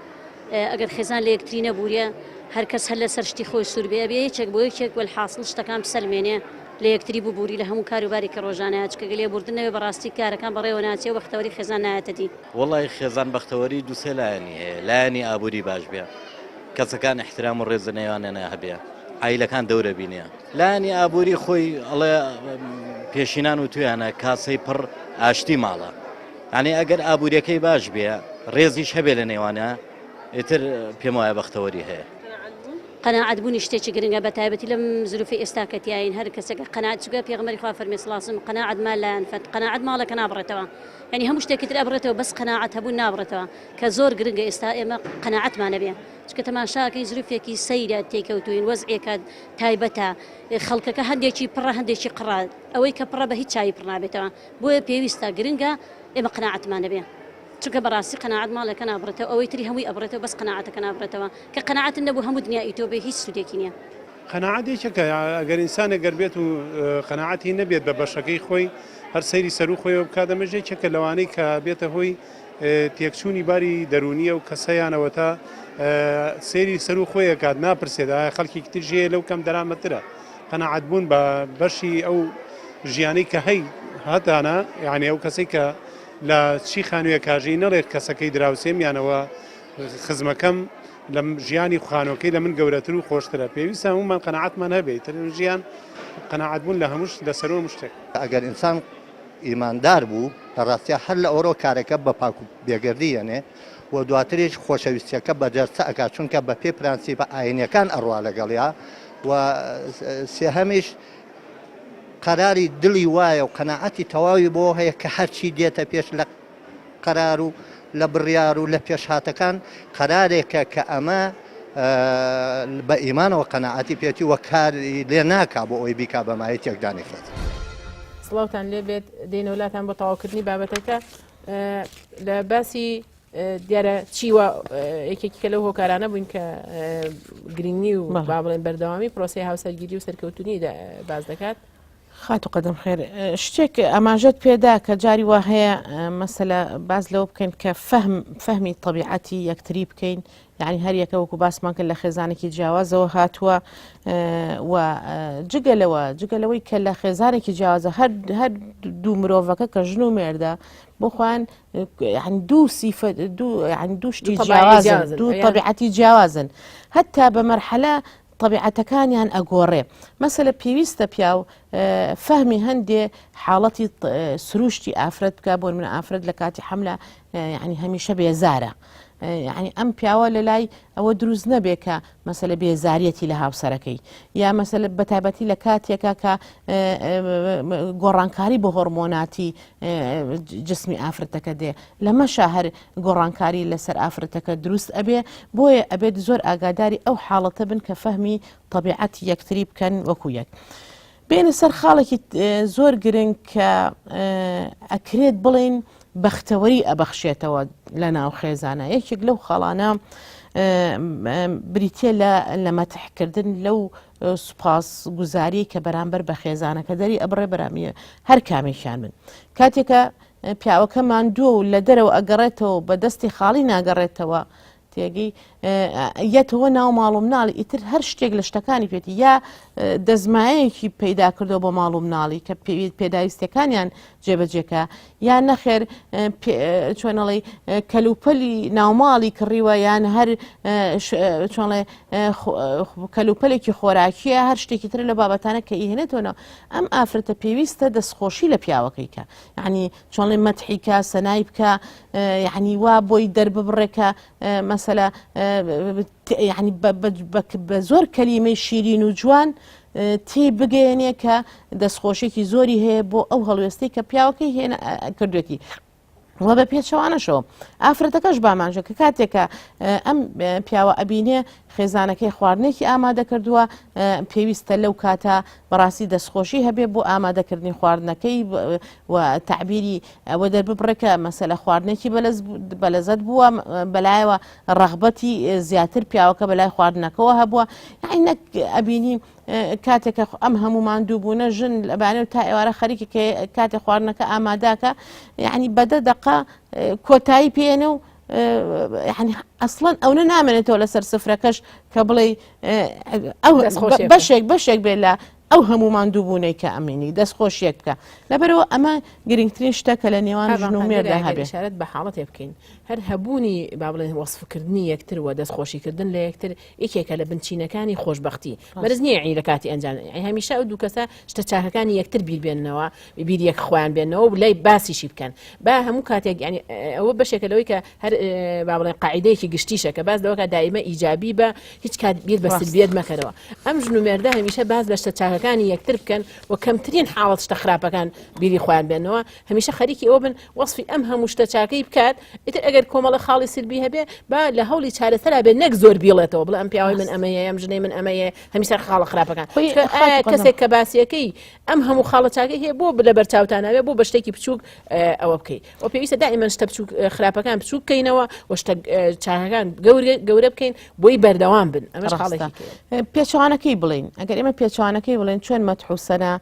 ئەگەر خێزان لە یەکتری نەبووریە هەر کەس هەر لەسەر شتی خۆی سوور بێ ئەبێ یەکێک بۆ یەکێک وەلحاسڵ شتەکان بسەلمێنێ لە یەکتری ببووری لە هەموو کاروبارێکی ڕۆژانە چونکە گەر لێبوردن نەبێ بەڕاستی کارەکان بەڕێوە ناچێ و بەختەوەری خێزان نایەتە دی. وەڵای خێزان بەختەوەری دوسێ لایەنی هەیە لایەنی ئابووری باش بێ کەسەکان ئیحترام و ڕێز لە نێوانیانا هەبێ عایلەکان دەورە بینێ لایەنی ئابووری خۆی ئەڵێ پێشینان وتویانە کاسەی پڕ ئاشتی ماڵە یعنی ئەگەر ئابووریەکەی باش بێ ڕێزیش هەبێ لە نێوانە ئیتر پێم وایە بەختەوەری هەیە. قەناعەت بوونی شتێکی گرنگە بە تایبەتی لەم زروفەی ئێستا کە تیاین هەر کەسێک قەناعەت چونکە پێغەمبەری خوا فەرمی صلی اللە علیه وسلم قەناعەت مال لا ینفد قەناعەت ماڵەکە نابڕێتەوە یعنی هەموو شتێکی تر ئەبڕێتەوە بەس قەناعەت هەبوون نابڕێتەوە کە زۆر گرنگە ئێستا ئێمە قەناعەتمان هەبێ چونکە تەماشاکەی زروفێکی سەیرە تێکەوتوین وەزعێکە تایبەتە خەڵکەکە هەندێکی پڕە هەندێکی قڕە ئەوەی کە پڕە بە هیچ چاوی پڕ نابێتەوە بۆیە پێویستە گرنگە ئێمە قەناعەتمان هەبێ چونکە بەڕاستی قەناعەت ماڵێکە نابڕێتەوە ئەوەی تری هەمووی ئەبڕێتەوە بەس قەناعەتەکە نابڕێتەوە کە قەناعەتت نەبوو هەموو دنیا ئی تۆ بێ هیچ سوودێکی نییە. قەناعەت یەکێکە ئەگەر ئینسانێک گەر بێت و قەناعەتی نەبێت بە بەشەکەی خۆی هەر سەیری سەروو خۆیەوە بکات ئەمەش یەکێکە لەوانەی کە بێتە هۆی تێکچوونی باری دەروونیە و کەسەیانەوە تا سەیری سەروو خۆی ئەکات ناپرسێت ئایا خەڵکێکی تریش هەیە لەو کەم دەرامەترە قەناعەت بوون بە بەشی ئەو ژیانەی کە هەی هەتانە یعنی ئەو کەسەی کە لە چی خانوویەک هاژی نەڵێت کەسەکەی دراوسێم یانەوە خزمەکەم لە ژیانی خانۆکەی لە من گەورەتر و خۆشترە پێویستە هەموومان قەناعەتمان هەبێت تر ژیان قەناعەت بوون لە هەمووش لە سەرۆ شتێک. ئەگەر ئینسان ئیماندار بوو لە ڕاستیا هەر لە ئەوڕۆ کارەکە بە پاک و بێگەردی یەنێ و دواتریش خۆشەویستیەکە بە جەستە ئەکات چونکە بە پێی پرەنسیپە ئاینیەکان ئەڕوا لەگەڵیا و سێهەمیش قەراری دڵی وایە و قەناعەتی تەواوی بۆ هەیە کە هەرچی دێتە پێش لە قەرار و لە بڕیار و لە پێشهاتەکان قەرارێکە کە ئەمە بە ئیمانەوە قەناعەتی پێێتی و کاری لێ ناکا بۆ ئەوی بیکا بە مایەی تێکدانی خێزان. سڵاوتان لێ بێت دێنەوە لاتان بۆ تەواوکردنی بابەتەکە لە باسی دیارە چیوە یەکێکی کە لەو هۆکارانە بووین کە گرنگی و با بڵێن بەردەوامی پرۆسی هاوسەرگیری و سەرکەوتنی باز دەکات. خاتوو قەدەم خێر شتێک ئاماژەت پێدا کە جاری وا هەیە مەسەلە باس لەوە بکەین کە فەهم فەهمی تەبیعەتی یەکتری بکەین یعنی هەر یەکە وەکو باسمان کرد لە خێزانێکی جیاوازەوە هاتووە و جگە لەوە جگە لەوەی کە لە خێزانێکی جیاوازە هەر هەر دوو مرۆڤەکە کە ژن و مێردە بۆ خۆیان یعنی دوو سیفە دوو یعنی دوو شتی جیاوازن دوو تەبیعەتی جیاوازن هەتا بە مەرحەلە تەبیعەتەکانیان ئەگۆڕێ مەسەلە پێویستە پیاو فەهمی هەندێ حاڵەتی سروشتی ئافرەت بکە بۆ من ئافرەت لە کاتی حملە یعنی هەمیشە بێزارە یعنی ئەم پیاوە لە لای ئەوە دروست نەبێ کە مەسەلە بێزاریەتی لە هاوسەرەکەی یا مەسەلە بەتایبەتی لە کاتێکە کە گۆڕانکاری بۆ هۆرمۆناتی جسمی ئافرەتەکە دێ لەمەشا هەر گۆڕانکاری لەسەر ئافرەتەکە دروست ئەبێ بۆیە ئەبێت زۆر ئاگاداری ئەو حاڵەتە بن کە فەهمی تەبیعەتی یەکتری بکەن وەکو یەک. بێنە سەر خاڵێکی زۆر گرنگ کە ئەکرێت بڵێین بەختەوەری ئەبەخشێتەوە لە ناو خێزانە یەکێک لەو خاڵانە بریتە لە لە مەتحکردن لەو سوپاس گوزاری کە بەرامبەر بە خێزانەکە دەری ئەبڕێ بەرامیە هەر کامێکیان بن کاتێکە پیاوەکە ماندووە و لە دەرەوە ئەگەڕێتەوە بە دەستی خاڵی ناگەڕێتەوە تێگەی یەتەوە ناو ماڵ و مناڵی ئیتر هەر شتێک لە شتەکانی پێێتی یا دەزمایەکی پەیدا کردەوە بۆ ماڵ و مناڵی کە پێویست پێداویستەکانیان جێبەجێکە یا نەخێر چۆنەڵی کەلوپەلی ناوماڵی کڕیوە یان هەر چۆنڵێ کەلوپەلێکی خۆراکیە هەر شتێکی تر لە بابەتانە کە ئیهێنێتەوە ئەم ئافرەتە پێویستە دەستخۆشی لە پیاوەکەی کە یعنی چۆنڵێ مەتحی کە سەنای بکە یعنی وا بۆی دەرببڕێ کە مەسەلە یعنی بە زۆر کەلیمەی شیرین و جوان تی بگەیەنێ کە دەستخۆشێکی زۆری هەیە بۆ ئەو هەڵوێستەی کە پیاوەکەی هێنا کردوێتی وە بە پێچەوانەشەوە ئافرەتەکەش بامانژە کە کاتێکە ئەم پیاوە ئەبینێ خێزانەکەی خواردنێکی ئامادە کردووە پێویستە لەو کاتە بەڕاستی دەستخۆشی هەبێ بۆ ئامادەکردنی خواردنەکەی و تەعبیری ئەوە دەرببڕێکە مەسەلە خواردنێکی بەلەزەت بووە بەلایەوە ڕەغبەتی زیاتر پیاوەکە بەلای خواردنەکەەوە هەبووە یعنی نەک ئەبینی کاتێکە ئەم هەموو ماندوو بوونە ژن لەبانێ و تا ئێوارە خەریکی کاتێ خواردنەکە ئاماداکە یعنی بەدە دقە کۆتایی پێێنە و یعنی ئەسڵەن ئەونە نامێنێتەوە لەسەر سفرەکەش کە بڵێ ئەو بەشێک بەشێک بێ لە ئەو هەموو ماندووبوونەی کە ئەمینی دەستخۆشیەک بکە لەبەرەوە ئەمە گرنگترین شتە کە لە نێوان ژن و مێردا هەبێ شارەت بە حاڵەتێ بکەین هەر هەبوونی با بڵێن وەصفکردنی یەکتر و دەستخۆشیکردن لە یەکتر یەکێکە لە بنچینەکانی خۆشببختی مەرز نییە عی لە کاتی ئەنجام هەمیشە ئەو دوو کەسە شتە چاکەکانی یەکتر بیربێننەوە بیر یەک خۆیان بێنەوە و لای باسیشی بکەن با هەموو کاتێک ینی ئەوە بەشێکە لەوەی کە هەر با بڵێن قاعدەیەکی گشتیشە کە باس لەوەکە دایمە ئیجابی بە هیچ کات بیر بە سلبیت مەکەرەوە ئەم ژن و مێردە هەمیشە باس لە شتە چاکەکانی یەکتر بکەن و کەمترین حاڵەت شتە خراپەکان بیری خۆیان بێنەوە هەمیشە خەریکی ئەوە بن وەصفی ئەم هەموو شتە چاکەی بکات ئیتر ئەگەر کۆمەڵە خاڵی سلبی هەبێ با لە هەوڵی چارەسەرا بێ نەک زۆر بیڵێتەوە بڵێ ئەم پیاوەی من ئەمەیە ئەم ژنەی من ئەمەیە هەمیشە خاڵە خراپەکان کەسێک کە باسیەکەی ئەم هەموو خاڵە چاکەی هەیە بۆ لە بەرچاوتان نابێ بۆ بە شتێکی بچووک ئەوە بکەی و پێویستە دائیمەن شتە بچووک خراپەکان بچووک بکەینەوە و شتە چاکەکان گەورە بکەین بۆی بەردەوام بن ئەمەش خاڵێکی پێچوانەکەی بڵین ئەگەر ئێمە پێچوانەکەی بڵێن چۆن مەتحوسەنە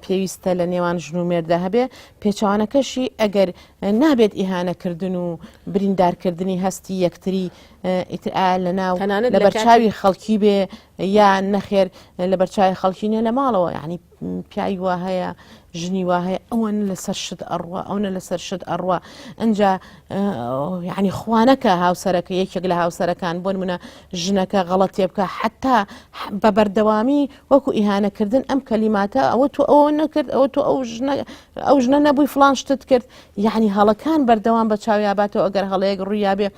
پێویستە لە نێوان ژن و مێردا هەبێ پێچوانەکەشی ئەگەر نابێت ئیهانەکردن و بریندارکردنی هەستی یەکتری ئیتر ئایا لە ناو لە بەرچاوی خەڵکی بێ یا نەخێر لە بەرچاوی خەڵکی نیە لە ماڵەوە یعنی پیاوی وا هەیە ژنی وا هەیە ئەوەن لەسەر شت ئەڕوا ئەوە لەسەر شت ئەڕوا ئەجا یعنی خوانەکە هاوسەرەکە یەکێک لە هاوسەرەکان بۆ منە ژنەکە غەڵەت تێ بکە حتا بە بەردەوامی وەکو ئیهانەکردن ئەم کەلیماتە ئەوە تۆ ئەوە نەکرد ئەوە تۆ ئەو ژنە ئەو ژنە نەبووی فلان شتت کرد یعنی هەڵەکان بەردەوام بە چاویاباتەوە ئەگەر هەڵەیەک ڕوویابێ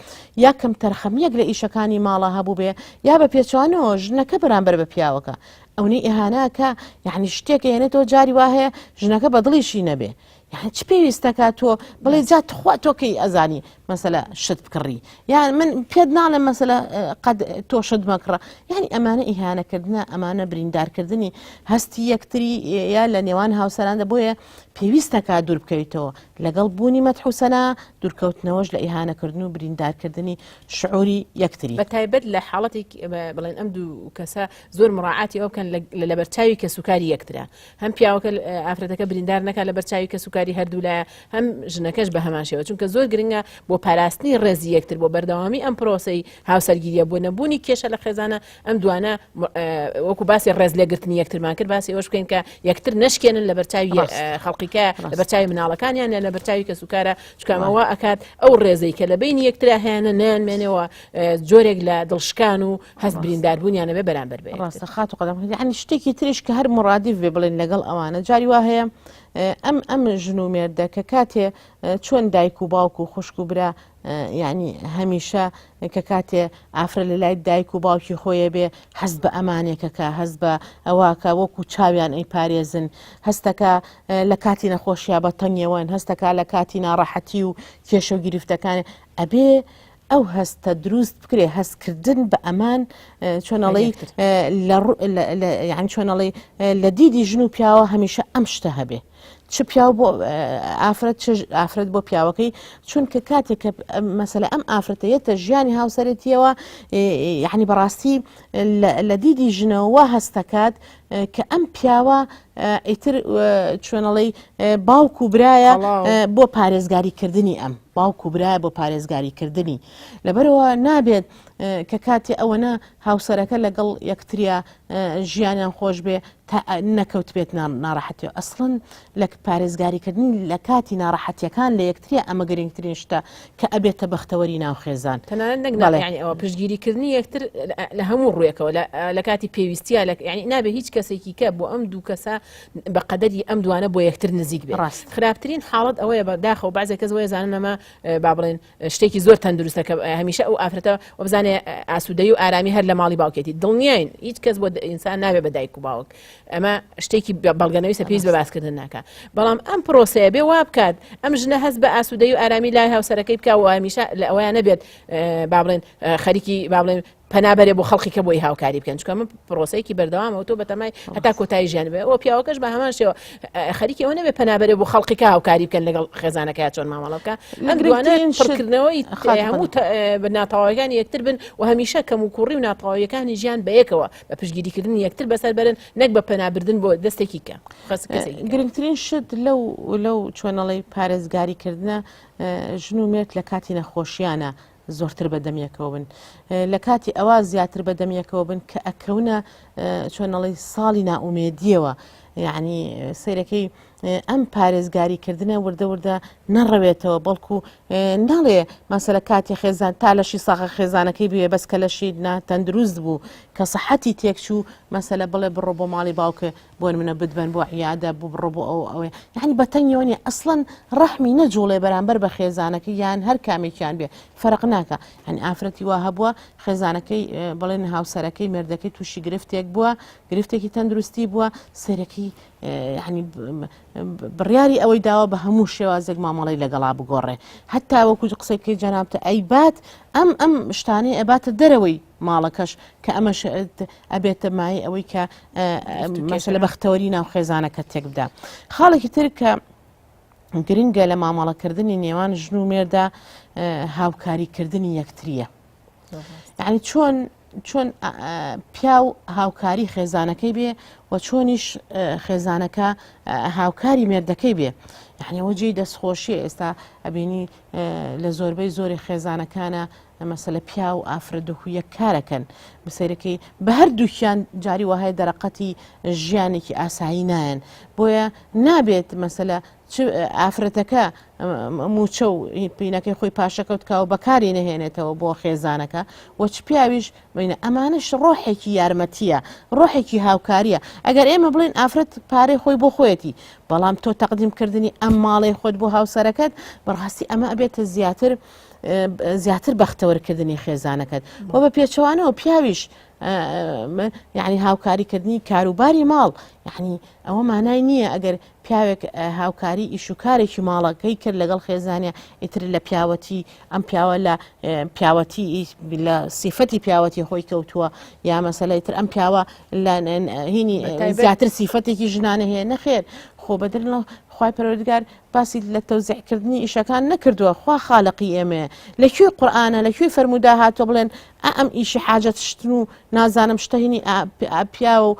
یا کەم تەرخەمیەک لە ئیشەکانی ماڵە هەبوو بێ یا بە پێچوانەوە ژنەکە بەرامبەر بە پیاوەکە ئەونەی ئیهانەکە یعنی شتێک هێنێتەوە جاری وا هەیە ژنەکە بەدڵیشی نەبێ یعنی چ پێویستەکە تۆ بڵێ جا تخوا تۆکەی ئەزانی. مەسەلە شت بکڕی یان من پێت ناڵێم مەسەلە قەد تۆ شت مەکڕە یعنی ئەمانە ئیهانەکردنە ئەمانە بریندارکردنی هەستی یەکتری یا لە نێوان هاوسەراندا بۆیە پێویستەکە دوور بکەویتەوە لەگەڵ بوونی مەتحوسەنا دوورکەوتنەوەش لە ئیهانەکردن و بریندارکردنی شعوری یەکتری. بە تایبەت لە حاڵەتێک بڵێن ئەم دوو کەسە زۆر مڕاعاتی ئەو بکەن لە لەبەرچاوی کەسوکاری یەکترە هەم پیاوەکە ئافرەتەکە بریندار نەکات لەبەر چاوی کەسوکاری هەردوولایە هەم ژنەکەش بە هەمان شێوە چونکە زۆر گرنگە بۆ پاراستنی ڕێزی یەکتر بۆ بەردەوامی ئەم پرۆسەی هاوسەرگیریە بۆ نەبوونی کێشە لە خێزانە ئەم دوانە وەکو باسی ڕێز لێگرتنی یەکترمان کرد باسی ئەوەش بکەین کە یەکتر نەشکێنن لەبەر چاوی خەڵقیکە لەبەر چاوی مناڵەکانیان لە لەبەر چاوی کەسوکارە چکامەوە ئەکات ئەو ڕێزەی کە لە بینی یەکترا هەیەە نەیانمێنەوە جۆرێک لە دڵشکان و هەست برینداربوونیان ئەبێ بەرامبەر بە یەکتر. ڕاستە خاتوو قەدەم یعنی شتێکی تریش کە هەر مڕادیف بێ بڵێن لەگەڵ ئەوانە جاری وا هەیە ئەم ئەم ژن و مێردە کە کاتێ چۆن دایک و باوک و خوشک و برا یعنی هەمیشە کە کاتێ ئافرە لە لای دایک و باوکی خۆیە بێ هەست بە ئەمانێکەکە هەست بە ئەوواکە وەکو چاویان ئەی پارێزن هەستەکە لە کاتی نەخۆشییا بە تەنگەوەن هەستەکە لە کاتی ناڕەحەتی و کێشە و گرفتەکانی ئەبێ ئەو هەستە دروست بکرێ هەستکردن بە ئەمان چۆنەڵی یان چۆنەڵی لە دیدی ژن و پیاوە هەمیشە ئەم شتە هەبێ چ پیاو بۆ ئافرەت چ ئافرەت بۆ پیاوەکەی چونکە کاتێک کە مەسەلە ئەم ئافرەتەیەتە ژیانی هاوسەرێتیەوە یعنی بەڕاستی لە دیدی ژنەوە هەستەکات کە ئەم پیاوە ئیتر چۆنەڵی باوک و برایە بۆ پارێزگاریکردنی ئەم باوک و برایە بۆ پارێزگاری کردنی لەبەرەوە نابێت کە کاتێ ئەوەنە هاوسەرەکە لەگەڵ یەکتریا ژیانیان خۆش بێ تا نەکەوت بێت ناڕەحەتی ئەسڵەن لە پارێزگاریکردنی لە کاتی ناڕەحەتیەکان لە یەکتریا ئەمە گرنگترین شتە کە ئەبێتە بەختەوەری ناو خێزان تەنانەت نەک ناڵێ یعنی ئەوە پشتگیریکردنی یەکتر لە هەموو ڕوویەکەوە لە کاتی پێویستیە لە یعنی نابێ هیچ کەسێکی کە بۆ ئەم دوو کەسە بە قەدەری ئەم دوانە بۆ یەکتر نزیک بێت ڕاست. خراپترین حاڵەت ئەوەیە بە داخەوە بەعزێک کەس وەیە زانن ئەمە با بڵێن شتێکی زۆر تەندروستە کە هەمیشە ئەو ئافرەتە وەبزانێ ئاسوودەی و ئارامی هەر لە ماڵی باوکێتی دڵنیاین هیچ کەس بۆ ئینسان نابێ بە دایک و باوک ئەمە شتێکی بەڵگەنەویستە پێویست بە باسکردن ناکە بەڵام ئەم پرۆسەیە بێ وا بکات ئەم ژنە هەست بە ئاسوودەی و ئارامی لای هاوسەرەکەی بکە و هەمیشە لە ئەوەیان نەبێت با بڵێن خەریکی با بڵێن پەنا بەرێ بۆ خەڵکی کە بۆی هاوکاری بکەن چونکە ئەمە پرۆسەیەکی بەردەوامە و تۆ بەتەمای هەتا کۆتایی ژیان بێ ئەوە پیاوەکەش بە هەمان شێوە خەریکی ئەوە نەبێ پەنا بەرێ بۆ خەڵکی کە هاوکاری بکەن لەگەڵ خێزانەکەی چۆن مامەڵە بکە ئەم دوانە پڕکردنەوەی هەموو ناتەواوەکانی یەکتر بن و هەمیشە کەم و کوڕی و ناتەواویەکانی ژیان بەیەکەوە بە پشتگیریکردنی یەکتر بەسەر بەرن نەک بە پەنابردن بۆ دەستێکی کە گرنگترین شت لەو لەو چۆنەڵی پارێزگاریکردە ژن و مێرد لە کاتی نەخۆشیانە زۆرتر بە دەم یەکەوە بن لە کاتی ئەوە زیاتر بە دەم یەکەوە بن کە ئەکەونە چۆنەڵی ساڵی نائومێدیەوە یعنی سیرەکەی ئەم پارێزگاری کردنە وردە وردە نەڕەوێتەوە بەڵکو ناڵێ مەسەلە کاتی خێزان تا لەشی ساغە خێزانەکەی بوێ بەس کە لەشی ناتەندروست بوو کە سەحەتی تێکچوو مەسەلە بڵێ بڕۆ بۆ ماڵی باوکە بۆ نمونە بتبەن بۆ عیادە بۆ بڕۆ بۆ ئەو ئەوێ یعنی بە تەنگیەوە نیە ئەسڵەن ڕەحمی نەجوڵێ بەرامبەر بە خێزانەکەی یان هەر کامێکیان بێ فەرق ناکە یعنی ئافرەتی وا هەبووە خێزانەکەی بڵێن هاوسەرەکەی مێردەکەی تووشی گرفتێک بووە گرفتێکی تەندروستی بووە سەرەکی یعنی بڕیاری ئەوەی داوە بە هەموو شێوازێک مامەڵی لەگەڵا بگۆڕێ هەتا وەکو قسەی بکەی جەنابتە ئەیبات ئەم ئەم شتانەی ئەباتە دەرەوەی ماڵەکەش کە ئەمەش ئەبێتە مایەی ئەوەی کە مەسەلە بەختەوەری ناو خێزانەکە تێک بدا خاڵێکی تر کە گرنگە لە مامەڵەکردنی نێوان ژن و مێردا هاوکاریکردنی یەکتریە یعنی چۆن چۆن پیاو هاوکاری خێزانەکەی بێ و چۆنیش خێزانەکە هاوکاری مێردەکەی بێ یعنی ئەوە جێی دەستخۆشیە ئێستا ئەبینی لە زۆربەی زۆری خێزانەکانە مەسەلە پیاو و ئافرەت دۆخ و یەک کارەکەن بسەیرەکەی بە هەردووکیان جاری وەهای دەرەقەتی ژیانێکی ئاسایی نایەن بۆیە نابێت مەسەلە چ ئافرەتەکە موچە و پینەکەی خۆی پاشەکەوت کا و بەکاری نەهێنێتەوە بۆ خێزانەکە و چ پیاویش بینە ئەمانەش ڕۆحێکی یارمەتیە ڕۆحێکی هاوکاریە ئەگەر ئێمە بڵێن ئافرەت پارەی خۆی بۆ خۆیەتی بەڵام تۆ تەقدیم کردنی ئەم ماڵەی خۆت بۆ هاوسەرەکەت بەڕاستی ئەمە ئەبێتە زیاتر زیاتر بەختەوەرکردنی خێزانەکەت و بە پێچەوانەوە پیاویش. یعنی هاوکاریکردنی کاروباری ماڵ یعنی ئەوە مانای نییە ئەگەر پیاوێک هاوکاری ئیش و کارێکی ماڵەکەی کرد لەگەڵ خێزانیا ئیتر لە پیاوەتی ئەم پیاوە لە پیاوەتی لە سیفەتی پیاوەتی خۆی کەوتووە یا مەسەلە ئیتر ئەم پیاوە لە هینی زیاتر سیفەتێکی ژنانە هەیە نەخێر خۆ بەدر لە خوای پەروەردگار باسی لە تەوزیعکردنی ئیشەکان نەکردووە خوا خالقی ئێمەیە لە کوێی قورئانە لە کوێی فەرموودا هاتووە بڵێن ئا ئەم ئیشی حاجەت شتن و نازانم شتە هینی پیاوە و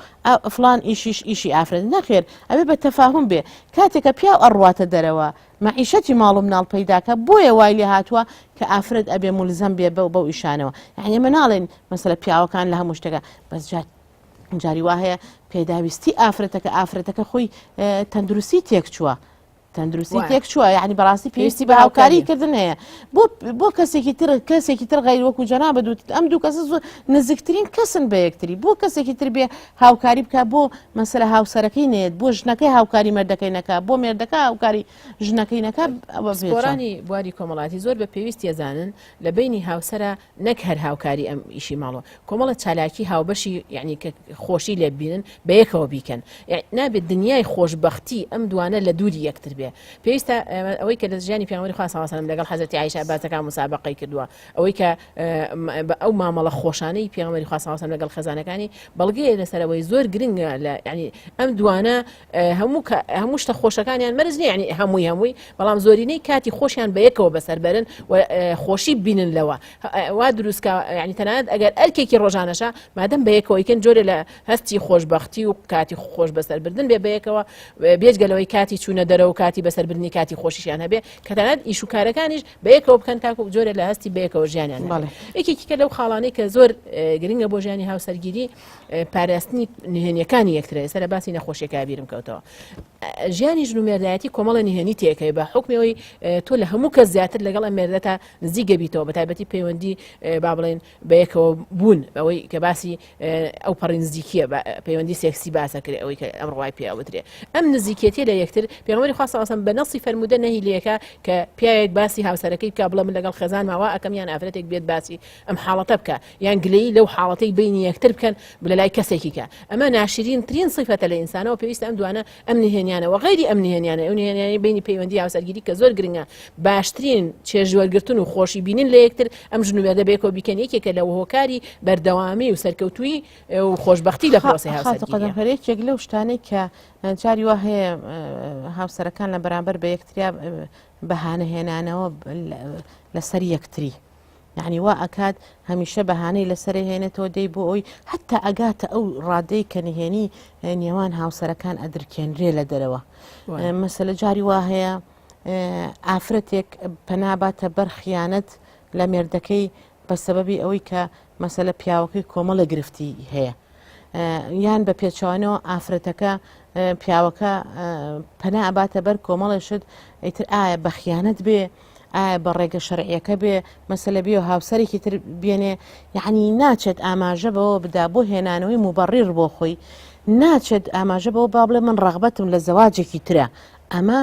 فڵان ئیشیش ئیشی ئافرەت نەخێر ئەبێ بە تەفاهم بێ کاتێک کە پیاو ئەڕواتە دەرەوە مەعیشەتی ماڵ و مناڵ پەیداکە بۆیە وای لێ هاتووە کە ئافرەت ئەبێ مولزەم بێ بەو بەو ئیشانەوە یعنی ئێمە ناڵێن مەسەلە پیاوەکان لە هەموو شتێکە بەس جار جاری وا هەیە پێداویستی ئافرەتەکە ئافرەتەکە خۆی تەندروستی تێکچووە تەندروستی تێک چووە یعنی بەڕاستی پێویستی بە هاوکاری کردن هەیە بۆ بۆ کەسێکی تر کەسێکی تر غیر وەکو جەنا بە دووت ئەم دوو کەسە زۆر نزیکترین کەسن بە یەکتری بۆ کەسێکی تر بێ هاوکاری بکە بۆ مەسەلە هاوسەرەکەی نێت بۆ ژنەکەی هاوکاری مێردەکەی نەکا بۆ مێردەکە هاوکاری ژنەکەی نەکا پسپۆرانی بواری کۆمەڵاتی زۆر بە پێویست ێزانن لە بینی هاوسرە نەک هەر هاوکاری ئەم ئیشی ماڵەوە کۆمەڵە چالاکی هاوبەشی یعنی کە خۆشی لێ ببینن بەیەکەوە بیکەن نابێت دنیای خۆشببختی ئەم دوانە لە دووری یەکتر بێ پێویستە ئەوەی کە لە ژیانی پێغەمبەری خوا صلی الله لەگەڵ حەزرەتی عایشە باسەکان مسابقەی کردووە ئەوەی کە بە ئەو مامەڵە خۆشانەی پێغەمبەری خوا صلی الله لەگەڵ خێزانەکانی بەڵگەیە لەسەر ئەوەی زۆر گرنگە لە یعنی ئەم دوانە هەموو هەموو شتە خۆشەکانیان مەرج نییە یعنی هەمووی هەمووی بەڵام زۆرینەی کاتی خۆشیان بە یەکەوە بەسەر بەرن و خۆشی بینن لەوە وا دروستکە یعنی تەنانەت ئەگەر ئەرکێکی ڕۆژانەشە مادەم بە یەکەوەیکەن جۆرە لە هەستی خۆشببختی و کاتی خۆش بەسەربردن بێ بەیەکەوە بێجگە لەوەی کاتی چوونە دەرەوە کاتی بەسەربردنی کاتی خۆشیشیان هەبێ کە تەنانەت ئیش و کارەکانیش بەیەکەوە بکەن تاکو جۆرە لە هەستی بەیەکەوە ژیانیان بەڵێ یەکێکی کە لەو خاڵانەی کە زۆر گرنگە بۆ ژیانی هاوسەرگیری پاراستنی نهێنیەکانی یەکترە ئێستا لە باسی نەخۆشیەکە بیرم کەوتەوە ژیانی ژن و مێردایەتی کۆمەڵە نهێنی تێکەی بە حکمەوەی تۆ لە هەموو کەس زیاتر لەگەڵ ئەم مێردەتا نزیک گەبیتەوە بە تایبەتی پەیوەندی با بڵێن بە یەکەوە بوون ئەوەی کە باسی ئەو پەڕی نزیکیە پەیوەندی سێکسی باسەکرێ ئەوەی کە ئەم ڕوای پێوترێ ئەم نزیکێتیە لە یەکتر پێغەمبەری خوا صلی الله بە نەسی فەرموودە نەهی لێکە کە پیاوێک باسی هاوسەرەکەی بکە بڵێ من لەگەڵ خێزانما وا ئەکەم یان ئافرەتێک بێت باسی ئەم حاڵەتە بکە یان گلەیی لەو حاڵەتەی بینی یەکتر بکەن لە لای کەسێکی کە ئەمە ناشرین ترین سیفەتە لە ئینسانەوە پێویستە ئەم دوانە ئەم نهێنیانە و غەیری ئەم نهێنیانە ئەو نهێنیانەی بینی پەیوەندی هاوسەرگیری کە زۆر گرنگە باشترین چێژوەرگرتن و خۆشی بینین لە یەکتر ئەم ژن و مێردە بەیەکەوە بیکەن یەکێکە لە هۆکاری بەردەوامی و سەرکەوتوویی و خۆشبەختی لە پرۆسەی هاوسەرگیریە. خاتوو یەکێک لەو شتانەی کە جاری وا هەیە هاوسەرەکان لە بەرامبەر بە یەکتریا بەهانە هێنانەوە لەسەر یەکتری. یەعنی وا ئەکات هەمیشە بەهانەی لەسەرێ هێنێتەوە دەی بۆ ئەوی هەتا ئەگاتە ئەو ڕادەی کە نهێنی نێوان هاوسەرەکان ئەدرکێنرێ لە دەرەوە مەسەلە جاری وا هەیە ئافرەتێک پەناباتە بەر خیانەت لە مێردەکەی بە سەبەبی ئەوەی کە مەسەلە پیاوەکەی کۆمەڵە گرفتی هەیە یان بە پێچوانەوە ئافرەتەکە پیاوەکە پەنا ئەباتە بەر کۆمەڵێ شت ئیتر ئایا بە خیانەت بێ ئایا بە ڕێگە شەرعیەکە بێ مەسەلە بێ و هاوسەرێکی تر بێنێ یعنی ناچێت ئاماژە بەوە بدا بۆ هێنانەوەی موبەڕیر بۆ خۆی ناچێت ئاماژە بەوە با بڵێ من ڕەغبەتم لە زەواجێکی ترە ئەمە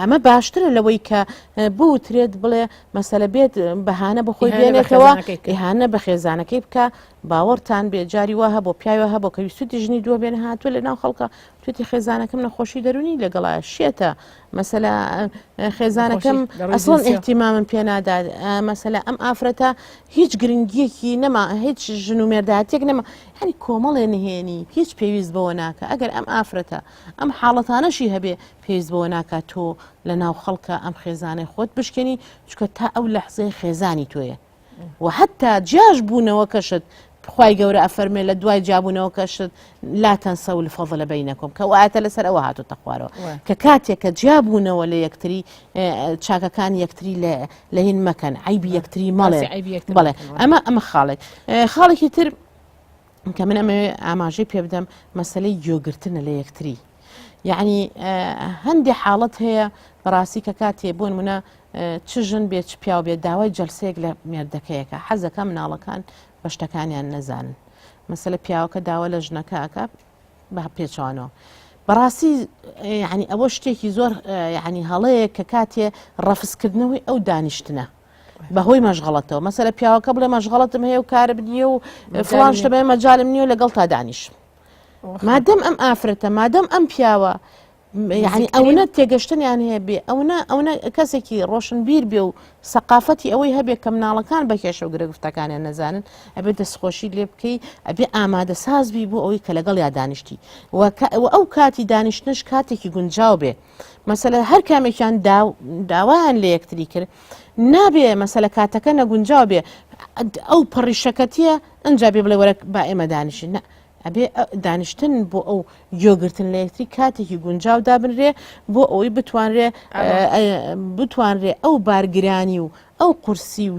ئەمە باشترە لەوەی کە بوترێت بڵێ مەسەلە بێت بەهانە بۆ خۆی بێنێتەوە ئیهانە بە خێزانەکەی بکە باوەڕتان بێ جاری وا هەبوو پیاوە هەبوو کە ویستوتی ژنی دووە بێن هاتووە لە ناو خەڵکە توێتی خێزانەکەم نەخۆشی دەرونی لەگەڵا شێتە مەسەلا خێزانەکەم ئەسڵەن ئیهتیمامم پێ نادات مەسەلا ئەم ئافرەتە هیچ گرنگیەکی نەما هیچ ژن و مێرداتێک نەما هەنی کۆمەڵێ نهێنی هیچ پێویست بەوە ناکە ئەگەر ئەم ئافرەتە ئەم حاڵەتانەشی هەبێ پێویست بەوە ناکات تۆ لە ناو خەڵکە ئەم خێزانەی خۆت بشکێنی چکە تا ئەو لەحزەی خێزانی تۆیە و حتا جیاش بوونەوەکەشت خوای گەورە ئەفەرمێ لە دوای جیابوونەوەکەشت لا تنسوا الفضل بینکم کە ئایەتە لەسەر ئەوە هاتوتە خوارەوە کە کاتێک کە جیابوونەوە لە یەکتری چاکەکان یەکتری لە هین مەکەن عیبی یەکتری مەڵێ بەڵێ ئەمە ئەمە خاڵێک خاڵێکی تر کە من ئەمەوێ ئاماژەی پێ بدەم مەسلەی گوێگرتنە لە یەکتری یعنی هەندێ حاڵەت هەیە بەڕاستی کە کاتێ بۆن منە چ ژن بێ چ پیاو بێت داوای جەلسەیەک لە مێردەکەیەکە حەزەکە مناڵەکان بە شتەکانیان نەزانن مەسەلە پیاوەکە داوا لە ژنەکە ئەکا بە پێچوانەوە بەڕاستی یعنی ئەوە شتێکی زۆر یعنی هەڵەیە کە کاتێ ڕەفزکردنەوەی ئەو دانیشتنە. بەهۆی مەشغەڵەتەوە مەسەلە پیاوەکە بڵێ مەشغەڵەتم هەیە و کارم نییە و فڵان شتم هەیە مەجالم نییە و لەگەڵ تا دانیشم مادەم ئەم ئافرەتە مادەم ئەم پیاوە یعنی ئەوەنە تێگەشتنیان هەیە بێ ئەوەنە ئەوەنە کەسێکی ڕۆشنبیر بێ و سەقافەتی ئەوەی هەبێ کە مناڵەکان بە کێشە و گرفتەکانیان نەزانن ئەبێ دەستخۆشی لێ بکەی ئەبێ ئامادە ساز بی بۆ ئەوەی کە لەگەڵ یا دانیشتی و ئەو کاتی دانیشتنش کاتێکی گونجاو بێ مەسەلە هەر کامێکیان داوایان لە یەکتری کرد نابێ مەسەلە کاتەکە نەگونجاو بێ ئەو پەڕی شەکەتیە ئەجا بێ بڵێ وەرە با ئێمە دانیشین نە ئەبێ دانیشتن بۆ ئەو گوێگرتن لە یەکتری کاتێکی گونجاو دابنرێ بۆ ئەوەی بتوانرێ بتوانرێ ئەو بارگرانی و ئەو قورسی و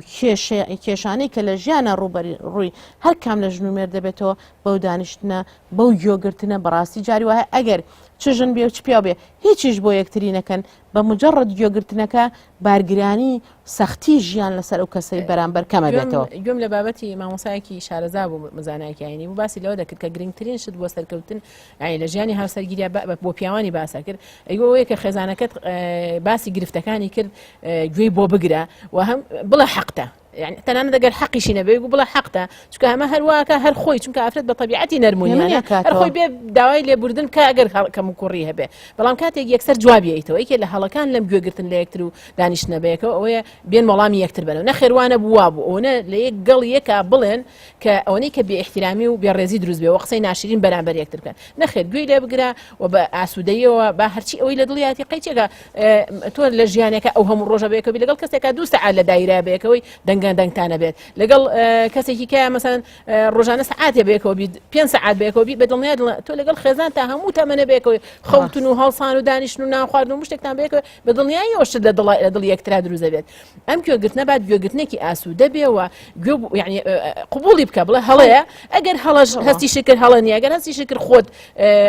کێشانەی کە لە ژیانە ڕووبەری ڕووی هەر کام لە ژن و مێرد دەبێتەوە بەو دانیشتنە بەو گوێگرتنە بەڕاستی جاری وایە ئەگەر چ ژن بێ و چ پیاو بێ هیچیش بۆ یەکتری نەکەن بە مجەڕەد گوێگرتنەکە بارگرانی سەختی ژیان لەسەر ئەو کەسەی بەرامبەر کەمە بێتەوە. گوێم لە بابەتی مامۆسایەکی شارەزا بوو مزانایەکی ئاینی بوو باسی لەوە دەکرد کە گرنگترین شت بۆ سەرکەوتن یانی لە ژیانی هاوسەرگیریا بۆ پیاوانی باسە کرد ئەیوە ئەوەیە کە خێزانەکەت باسی گرفتەکانی کرد گوێی بۆ بگرە و هەم بڵێ حەقتە یعنی تەنانەت ئەگەر حەقیشی نەبێ و بڵێ حەقتە چونکە ئەمە هەرواکە هەر خۆی چونکە ئافرەت بە تەبیعەتی نەرمونیانە هەر خۆی بێ داوای لێبوردن بکە ئەگەر کەم و کوڕی هەبێ بەڵام کاتێک یەکسەر جوابی ئەیتەوە یەکێ لە هەڵەکان لەم گوێگرتن لە یەکتر و دانیشتنە بەیەکەوە ئەوەیە بێن وەڵامی یەکتر بەنەوە نەخێروانە بوو وا بوو ئەوەنە لە یەک گەڵ یەکا بڵێن کە ئەوەنەی کە بێ ئیحترامی و بێڕێزی دروست بێ و قسەی ناشرین بەرامبەر یەکتر بکەن نەخێر گوێی لێ بگرە و بە ئاسوودەیەوە با هەرچی ئەوەی لە دڵیاتی قەیچێکە تۆ لە ژیانێکە ئەو هەموو ڕۆژە بەیەکەوە لەگەڵ کەسێکا دوو سەعات لە دایرە بەیەکەوەی دەنگە دەنگتانە بێت لەگەڵ کەسێکی کە مەسەن ڕۆژانە سەعاتێ بەیەکەوە بیت پێ سەعات بەیەکەوە بیت بە دڵنیا تۆ لەگەڵ خێزان تا هەموو تەمەنە بەیەکەوەی خەوتن و هەڵسان و دانیشتن و نان خواردن و مشتێکتان بەیەکەوە بە دڵنیاییەوە شت لە دڵ لە دڵی یەکترا دروست دەبێت ئەم گوێگرتنە بات گوێگرتنێکی ئاسوودە بێ و گوێ یعنی قبوڵی بکە بڵێ هەڵەیە ئەگەر هەڵەش هەستی شکر هەڵە نییە ئەگەر هەستی شکر خۆت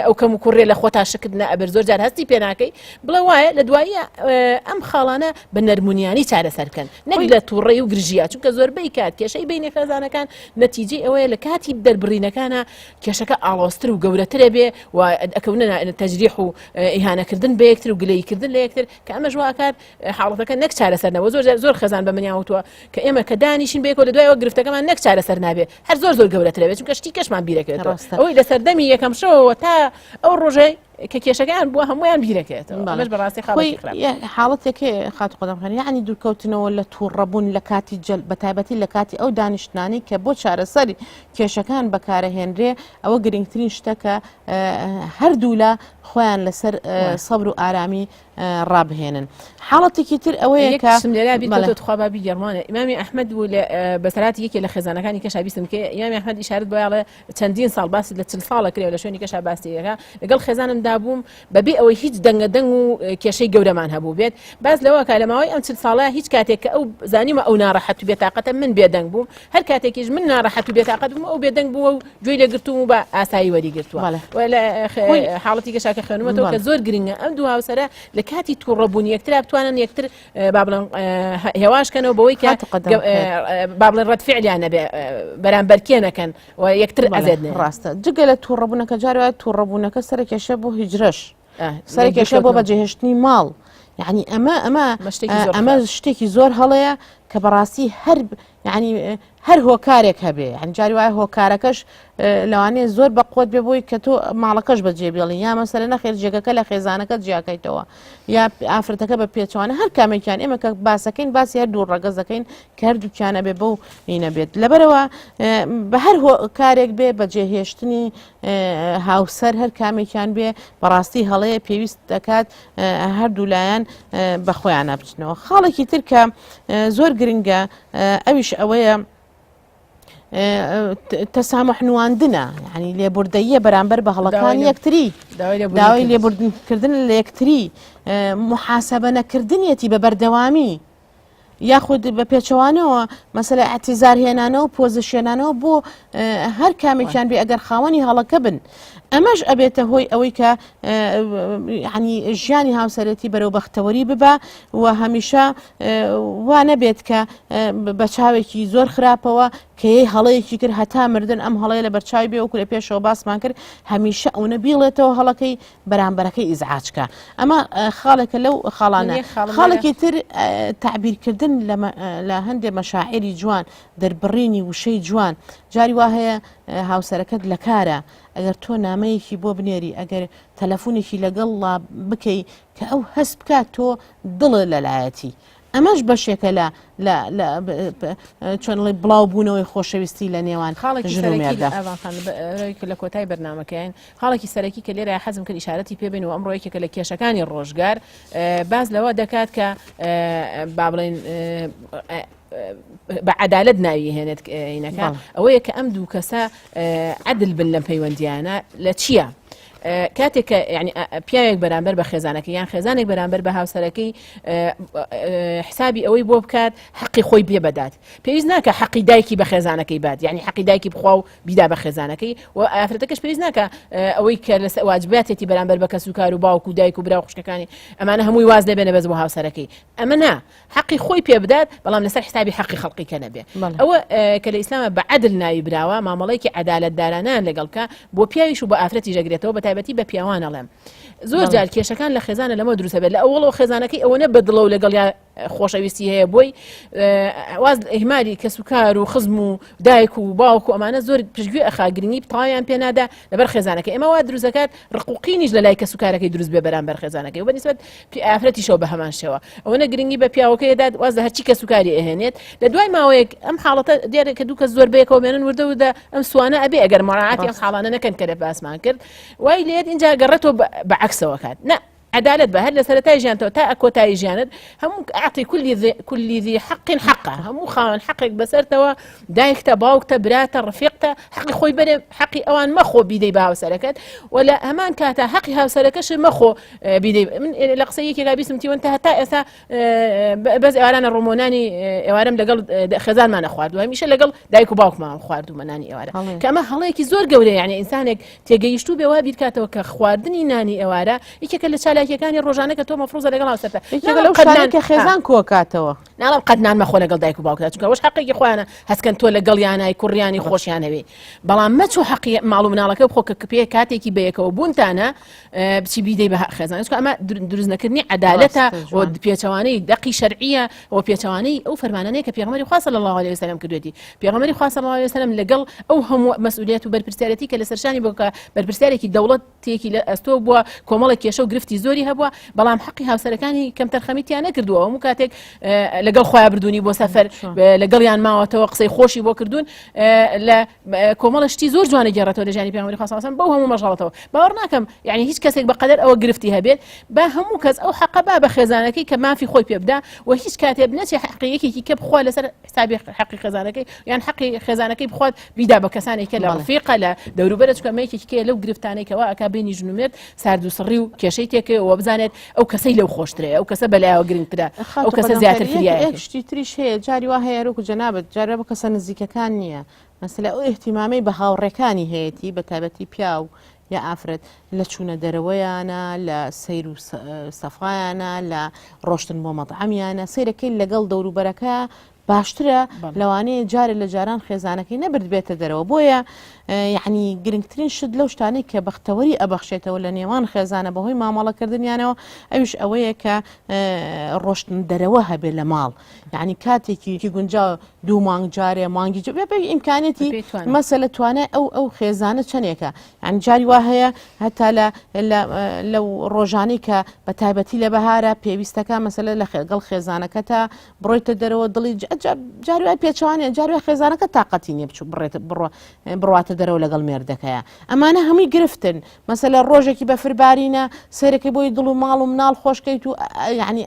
ئەو کەم و کوڕێ لە خۆتا شکت نە ئەبەر زۆر جار هەستی پێناکەی بڵێ وایە لە دواییە ئەم خاڵانە بە نەرمونیانی چارەسەر بکەن نەک لە تووڕەی و گرژیە چونکە زۆربەی کات کێشەی بینی خێزانەکان نەتیجەی ئەوەیە لە کاتی دەربڕینەکانە کێشەکە ئاڵۆزتر و گەورەترە بێ و ئەکەونە تەجریح و ئیهانەکردن بە یەکتر و گلەییکردن لە یەکتر کە ئەمەش واکات حاڵەتەکە نەک چارەسەر نەوە زۆر زۆر خێزان بە منیان وتووە کە ئێمە کە دانیشین بەیەکەوە لە دوایەوە گرفتەکەمان نەک چارەسەر نابێ هەر زۆر زۆر گەورەترە بێت چونکە شتی کەشمان بیرەکەوێتەوە ئەوەی لە سەردەمی یەکەم شەوەوە تا ئەو ڕۆژەی کە کێشەکان بووە هەمویان بیرەکەوێتەوە ئەمەش بەڕاستی خاڵی خراپ حاڵەتێک هەیە خاتو قەدەم خان یعنی دوورکەوتنەوە لە تووڕەبوون لە کاتی جەل بە تایبەتی لە کاتی ئەو دانیشتنانەی کە بۆ چارەسەری کێشەکان بەکارەهێنرێ ئەوە گرنگترین شتە کە هەردوولا خۆیان لەسەر سەبر و ئارامی ڕابهێنن. حاڵەتێکی تر ئەوەیە کە شتم لێرا بیر کەوتەوە تخوا با بیگێڕمانە ئیمامی ئەحمەد بوو لە بەسەراتی یەکێ لە خێزانەکانی کەشا بیستم کە ئیمامی ئەحمەد ئیشارەت بۆ یاڵێ چەندین ساڵ باسی لە 40 ساڵە کرێ لە شوێنی کەشا باسی یەکە لەگەڵ خێزانم دابووم بەبێ ئەوەی هیچ دەنگە دەنگ و کێشەی گەورەمان هەبوو بێت باس لەوە کە لە ماوەی ئەم 40 ساڵە هیچ کاتێک کە ئەو زانیمە ئەو ناڕەحەت و بێتاقەتە من بێدەنگ بووم هەر کاتێکیش من ناڕەحەت و بێتاقەت بووم ئەو بێدەنگ بووە و گوێی لێ گرتووم و بە ئاسایی وەری گرتووە لە حاڵەتی گەشا کە خوێنمەتەوە کە زۆر گرنگە ئەم دوو هاوسەرە لە کاتی تووڕەبوون یەکترا بتوانن یەکتر با بڵێن هێواش کەنەوە بەوەی کە با بڵێن ڕەد فعلیان نەبێ بەرامبەرکێ نەکەن و یەکتر ئەزێت ڕاستە جگە لە تووڕەبوونەکە جارە تووڕەبوونەکە سەرکێشە بۆ هیجرەش سەرکێشە بۆ بەجێهێشتنی ماڵ یعنی ئەمە ئەمە ئەمە شتێکی زۆر هەڵەیە کە بەڕاستی هەر یعنی هەر هۆکارێک هەبێ یعنی جاری وایە هۆکارەکەش لەوانەیە زۆر بە قوت بێ بۆی کە تۆ ماڵەکەش بەجێ بێڵی یا مەسەلە نەخێر جێگەکە لە خێزانەکە جیاکەیتەوە یا ئافرەتەکە بە پێچوانە هەر کامێکیان ئێمە کە باسەکەین باسی هەر دوو ڕەگەز دەکەین کە هەردووکیانە بێ بەو هینە بێت لەبەرەوە بە هەر هۆکارێک بێ بەجێهێشتنی هاوسەر هەر کامێکیان بێ بەڕاستی هەڵەیە پێویست دەکات هەردوو لایەن بە خۆیانە بچنەوە خاڵێکی تر کە زۆر گرنگە ئەویش ئەوەیە تەسامح نواندنە ینی لێبوردەیە بەرامبەر بە هەڵەکان یەکتری داوای لێبوردنکردن لە یەکتری محاسبە نەکردنیەتی بە بەردەوامی یاخود بە پێچەوانەوە مەسەلە ئەتیزار هێنانەوە پۆزشێنانەوە بۆ هەر کامێکیان بێ ئەگەر خاوەنی هەڵەکە بن ئەمەش ئەبێتە هۆی ئەوەی کە ینی ژیانی هاوسەرەتی بەرەو بەختەوەری ببە و هەمیشە وا نەبێت کە بە چاوێکی زۆر خراپەوە کە یەی هەڵەیەکی کرد هەتا مردن ئەم هەڵەیە لە بەرچاوی بێ وەکو لە پێشەوە باسمان کرد هەمیشە ئەونە بیڵێتەوە هەڵەکەی بەرامبەرەکەی ئیزعاج کا ئەمە خاڵێکە لەو خاڵانە خاڵێکی تر تعبیرکردن لە هەندێ مەشاعری جوان دەربڕینی وشەی جوان جاری وا هەیە هاوسەرەکەت لە کارە ئەگەر تۆ نامەیەکی بۆ بنێری ئەگەر تەلەفۆنێکی لەگەڵ بکەی کە ئەو هەست بکات تۆ دڵە لەلایەتی ئەمەش بەشێکە لە لە لە چۆن ئەڵێی بڵاو بوونەوەی خۆشەویستی لە نێوان خاڵێکی ژن و سەرەکی مێردە. ئاڤان خان بە- لە کۆتای بەرنامەکەین خاڵێکی سەرەکی کە لێرە حەزم کرد ئیشارەتی پێ بین و ئەمڕۆ یەکێکە لە کێشەکانی ڕۆژگار اه، باس لەوە دەکات کە اه، با بڵێین اه، اه، بە عەدالەت ناوی هێنێت هینەکە بەڵێ. ئەوەیە کە ئەم دوو کەسە اه، عەدل بن لەم پەیوەندیانە لە چییە؟ کاتێک کە یعنی پیاوێک بەرامبەر بە خێزانەکەی یان خێزانێک بەرامبەر بە هاوسەرەکەی حسابی ئەوەی بۆ بکات حەقی خۆی پێ بەدات پێویست ناکە حەقی دایکی بە خێزانەکەی بات یعنی حەقی دایکی بخوا و بیدا بە خێزانەکەی و ئافرەتەکەش پێویست ناکە ئەوەی کە لەسەر واجباتێتی بەرامبەر بە کەس و کار و باوک و دایک و برا و خوشکەکانی ئەمانە هەمووی واز لێبێنە بەس بۆ هاوسەرەکەی ئەمە نا حەقی خۆی پێ بدات بەڵام لەسەر حسابی حەقی خەڵقی کە نەبێ ئەوە کە لە ئیسلامە بە عەدل ناوی براوە مامەڵەیەکی عەدالەتدارانەیان لەگەڵ بکە بۆ پیاویش و بە ئافرەتیش ئەگرێتەوە بە تایبەتی بە پیاوان ئەڵێم زۆر جار کێشەکان لە خێزانە لەمە دروستە بێت لە ئەوەڵەوە خێزانەکەی ئەوەنە بە دڵە و لەگەڵیا خۆشەویستی هەیە بۆی واز ئیهمالی کەس و کار و خزم و دایک و باوک و ئەمانە زۆر پشتگوێ ئەخا گرنگی تەواویان پێ نادا لەبەر خێزانەکەی ئەمە وا دروست دەکات ڕق و قینیش لە لای کەس و کارەکەی دروست بێ بەرامبەر خێزانەکەی و بە نیسبەت ئافرەتیشەوە بە هەمان شێوە ئەوەنە گرنگی بە پیاوەکەی دەدات واز لە هەرچی کەس و کاری ئەهێنێت لە دوای ماوەیەک ئەم حاڵەتە دیارە کە دوو کەس زۆر بەیەکەوە بێنن وردە وردە ئەم سوانە ئەبێ ئەگەر مراعاتی ئەم حاڵانە نەکەن کە لە باسمان کرد وای لێت اینجا گەڕێتەوە بە عەکسەوە کات نا عەدالەت بە هەر لە سەرەتای ژیانتەوە تا کۆتایی ژیانت هەموو ئەعطی كل ذي كل ذي حق حقه هەموو خاوەن حەقێک بەسەرتەوە دایکتە باوکتە براتە ڕفیقتە حەقی خۆی بەرێ حەقی ئەوان مەخۆ بیدەی بە هاوسەرەکەت و لە هەمان کاتە حەقی هاوسەرەکەش مەخۆ بیدەی من لە قسەی یەکێکا بیستم تیوەن تا هەتا ئێستا بەس ئێوارانە ڕۆمۆنانی ئێوارم لەگەڵ خێزانمانە خواردووە هەمیشە لەگەڵ دایک و باوکمان خواردوومە نانی ئێوارە کە ئەمە هەڵەیەکی زۆر گەورەیە یعنی ئینسانێک تێگەیشتوو بێ وا بیرکاتەوە کە خواردنی نانی ئێوارە یەکێکە لە چالاکیەکانی ڕۆژانە کە تۆ مەفروزە لەگەڵ هاوسەرتە یەکێکە لەو شتانەی کە خێزان کۆکاتەوە ناڵم قەت نان مەخۆ لەگەڵ دایک و باوکتا چونکە ئەوەش حەقێکی خۆیانە هەستکەن تۆ لەگەڵیانای کوڕیانی خۆشیان هەوێ بەڵام مەچۆ حەقی ماڵ و مناڵەکە بخۆ کە پێ کاتێکی بەیەکەوە بوونتانە بچی بیدەی بە خێزان چونکە ئەمە دروست نەکردنی عەدالەتە و پێچەوانەی دەقی شەرعیە و پێچەوانەی ئەو فەرمانانەیە کە پێغەمبەری خوا صلی الله علیه وسلم کردوێتی پێغەمبەری خوا صلی الله علیه وسلم لەگەڵ ئەو هەموو مەسئولیت و بەرپرسیارەتی کە لەسەر شانی بووە کە بەرپرسیارێکی دەوڵەت تێکی لە ئەستۆ بووە کۆمەڵێک کێشە و گرفتی زۆری هەبووە بەڵام حەقی هاوسەرەکانی کەمتەرخەمی تیا نەکردووە هەموو کاتێک لەگەڵ خۆیان بردوونی بۆ سەفەر لەگەڵیان ماوەتەوە قسەی خۆشی بۆ کردوون لە کۆمەڵە شتی زۆر جوانە گێڕێتەوە لە ژیانی پێغەمبەری خوا صلی الله علیه و سلم بەو هەموو مەشغەڵەتەوە باوەڕ ناکەم یعنی هیچ کەسێک بە قەدەر ئەوە گرفتی هەبێت با هەموو کەس ئەو حەقە با بە خێزانەکەی کە مافی خۆی پێ بدا و هیچ کاتێ بنەچێ حەقی یەکێکی کە بخوا لەسەر حسابی حەقی خێزانەکەی یان حەقی خێزانەکەی بخوات بیدا بە کەسانێک کە لە ڕفیقە لە دەوروبەرە چونکە ئەمە یەکێکی کەیە لەو گرفتانەی کەوا ئەکا بینی ژن و مێرد سارد و سڕی و کێشەی تێکەوە و بزانێت ئەو کەسەی لەو خۆشترە ئەو کەسە بەلایەوە گرنگترە ئەو کەسە زیاتر فریایەکەی. یەک شتی تریش هەیە جاری وا هەیە وەکو جەنابت جارێ بۆ کەسە نزیکەکان نییە مەسەلە ئەو ئیهتیمامەی بە هاوڕێکانی هەیەتی بە تایبەتی پیاو یا ئافرەت لە چوونە دەرەوەیانە لە سەیر و سەفایانە لە ڕۆشتن بۆ مەطعەمیانە سەیرەکەی لەگەڵ دەوروبەرەکە باشترە لەوانەیە جارێ لە جاران خێزانەکەی نەبردبێتە دەرەوە بۆیە یعنی گرنگترین شت لەو شتانەی کە بەختەوەری ئەبەخشێتەوە لە نێوان خێزانە بەهۆی مامەڵەکردنیانەوە ئەویش ئەوەیە کە ڕۆشتن دەرەوە هەبێ لە ماڵ یعنی کاتێکی گونجاو دوو مانگ جارێ مانگی بێ ئیمکانێتی مەسەلە توانای ئەو ئەو خێزانە چەندێکە یعنی جاری وا هەیە هەتا لە لەو ڕۆژانەی کە بە تایبەتی لە بەهارە پێویستەکە مەسەلە لە خێگەڵ خێزانەکەتە بڕۆیتە دەرەوە دڵی جاری وای پێچوانە جاری وای خێزانەکە تااقەتی نییە بچوو بڕێت بڕۆ بڕاتە دەرەوە لەگەڵ مێردەکەیە ئەمانە هەمووی گرفتن مەسەلە ڕۆژێکی بەفربارینە سەرەکەی بۆی دڵ و ماڵ و مناڵ خۆشکەیت و یعنی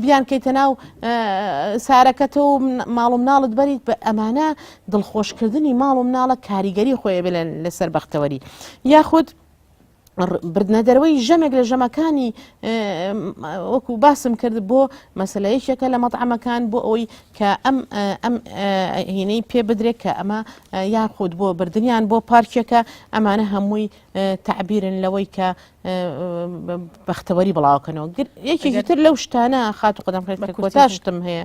بیانکەیتە ناو سارەکەتە و ماڵ و مناڵت بەریت بە ئەمانە دڵخۆشکردنی ماڵ و مناڵە کاریگەری خۆی بێت لەسەر بەختەوەری یاخود بردنە دەرەوەی ژەمێک لە ژەمەکانی وەکو باسم کرد بۆ مەسەلە یەکێکە لە مەطعەمەکان بۆ ئەوەی کە ئەم ئەم هینەی پێ بدرێت کە ئەمە یاخود بۆ بردنیان بۆ پارکێکە ئەمانە هەمووی تعبیرن لەوەی کە بەختەوەری بڵاوکەنەوە یەکێکی تر لەو شتانە خات و قەدەم کە کۆتا شتم هەیە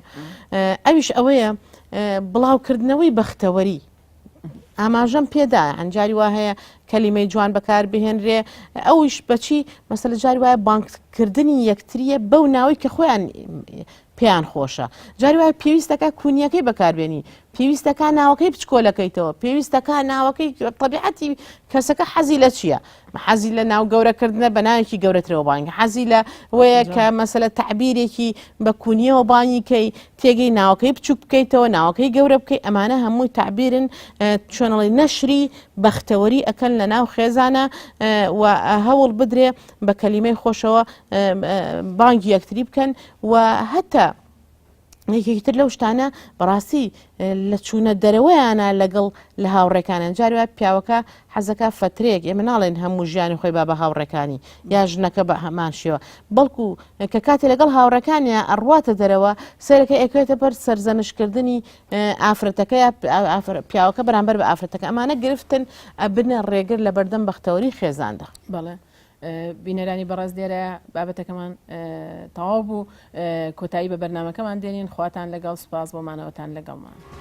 ئەویش ئەوەیە. بڵاوکردنەوەی بەختەوەری ئاماژەم پێدا ئەنجاری وا هەیە کەلیمەی جوان بەکار بهێنرێ ئەویش بەچی مەسەلە جاری وایە بانککردنی یەکتریە بەو ناوەی کە خۆیان پێیان خۆشە جاری وایە پێویستەکە کونیەکەی بەکاربێنی پێویستەکە ناوەکەی بچکۆلەکەیتەوە پێویستەکە ناوەکەی طبیعەتی کەسەکە حەزی لە چییە؟ حەزی لە ناو گەورەکردنە بە ناوێکی گەورەترەوە بانگ حەزی لە وەیە کە مەسەلە تەعبیرێکی بە کونیەوە بانگی کەی تێگەی ناوەکەی بچوک بکەیتەوە ناوەکەی گەورە بکەی ئەمانە هەمووی تەعبیرن چۆنڵی نەشری بەختەوەری ئەکەن لە ناو خێزانە و هەوڵ بدرێ بە کەلیمەی خۆشەوە بانگی یەکتری بکەن و هەتا یەکێکی تر لەو شتانە بەڕاستی لە چوونە دەرەوەیانە لەگەڵ لە هاوڕێکانیان جاری وایە پیاوەکە حەزەکە فەترەیەک ئێمە ناڵێن هەموو ژیانی خۆی با بە هاوڕێکانی یا ژنەکە بە هەمان شێوە بەڵکو کە کاتێ لەگەڵ هاوڕێکانیان ئەڕواتە دەرەوە سەرەکە ئەکەوێتە بەر سەرزەنشکردنی ئافرەتەکە یا پیاوەکە بەرامبەر بە ئافرەتەکە ئەمانە گرفتن ئەبنە ڕێگر لە بەردەم بەختەوەری خێزاندا. بەڵێ بینەرانی بەڕێز لێرە بابەتەکەمان تەواو بوو کۆتایی بە بەرنمەکەمان دێنین خواتان لەگەڵ سوپاس بۆ مانەوەتان لەگەڵمان.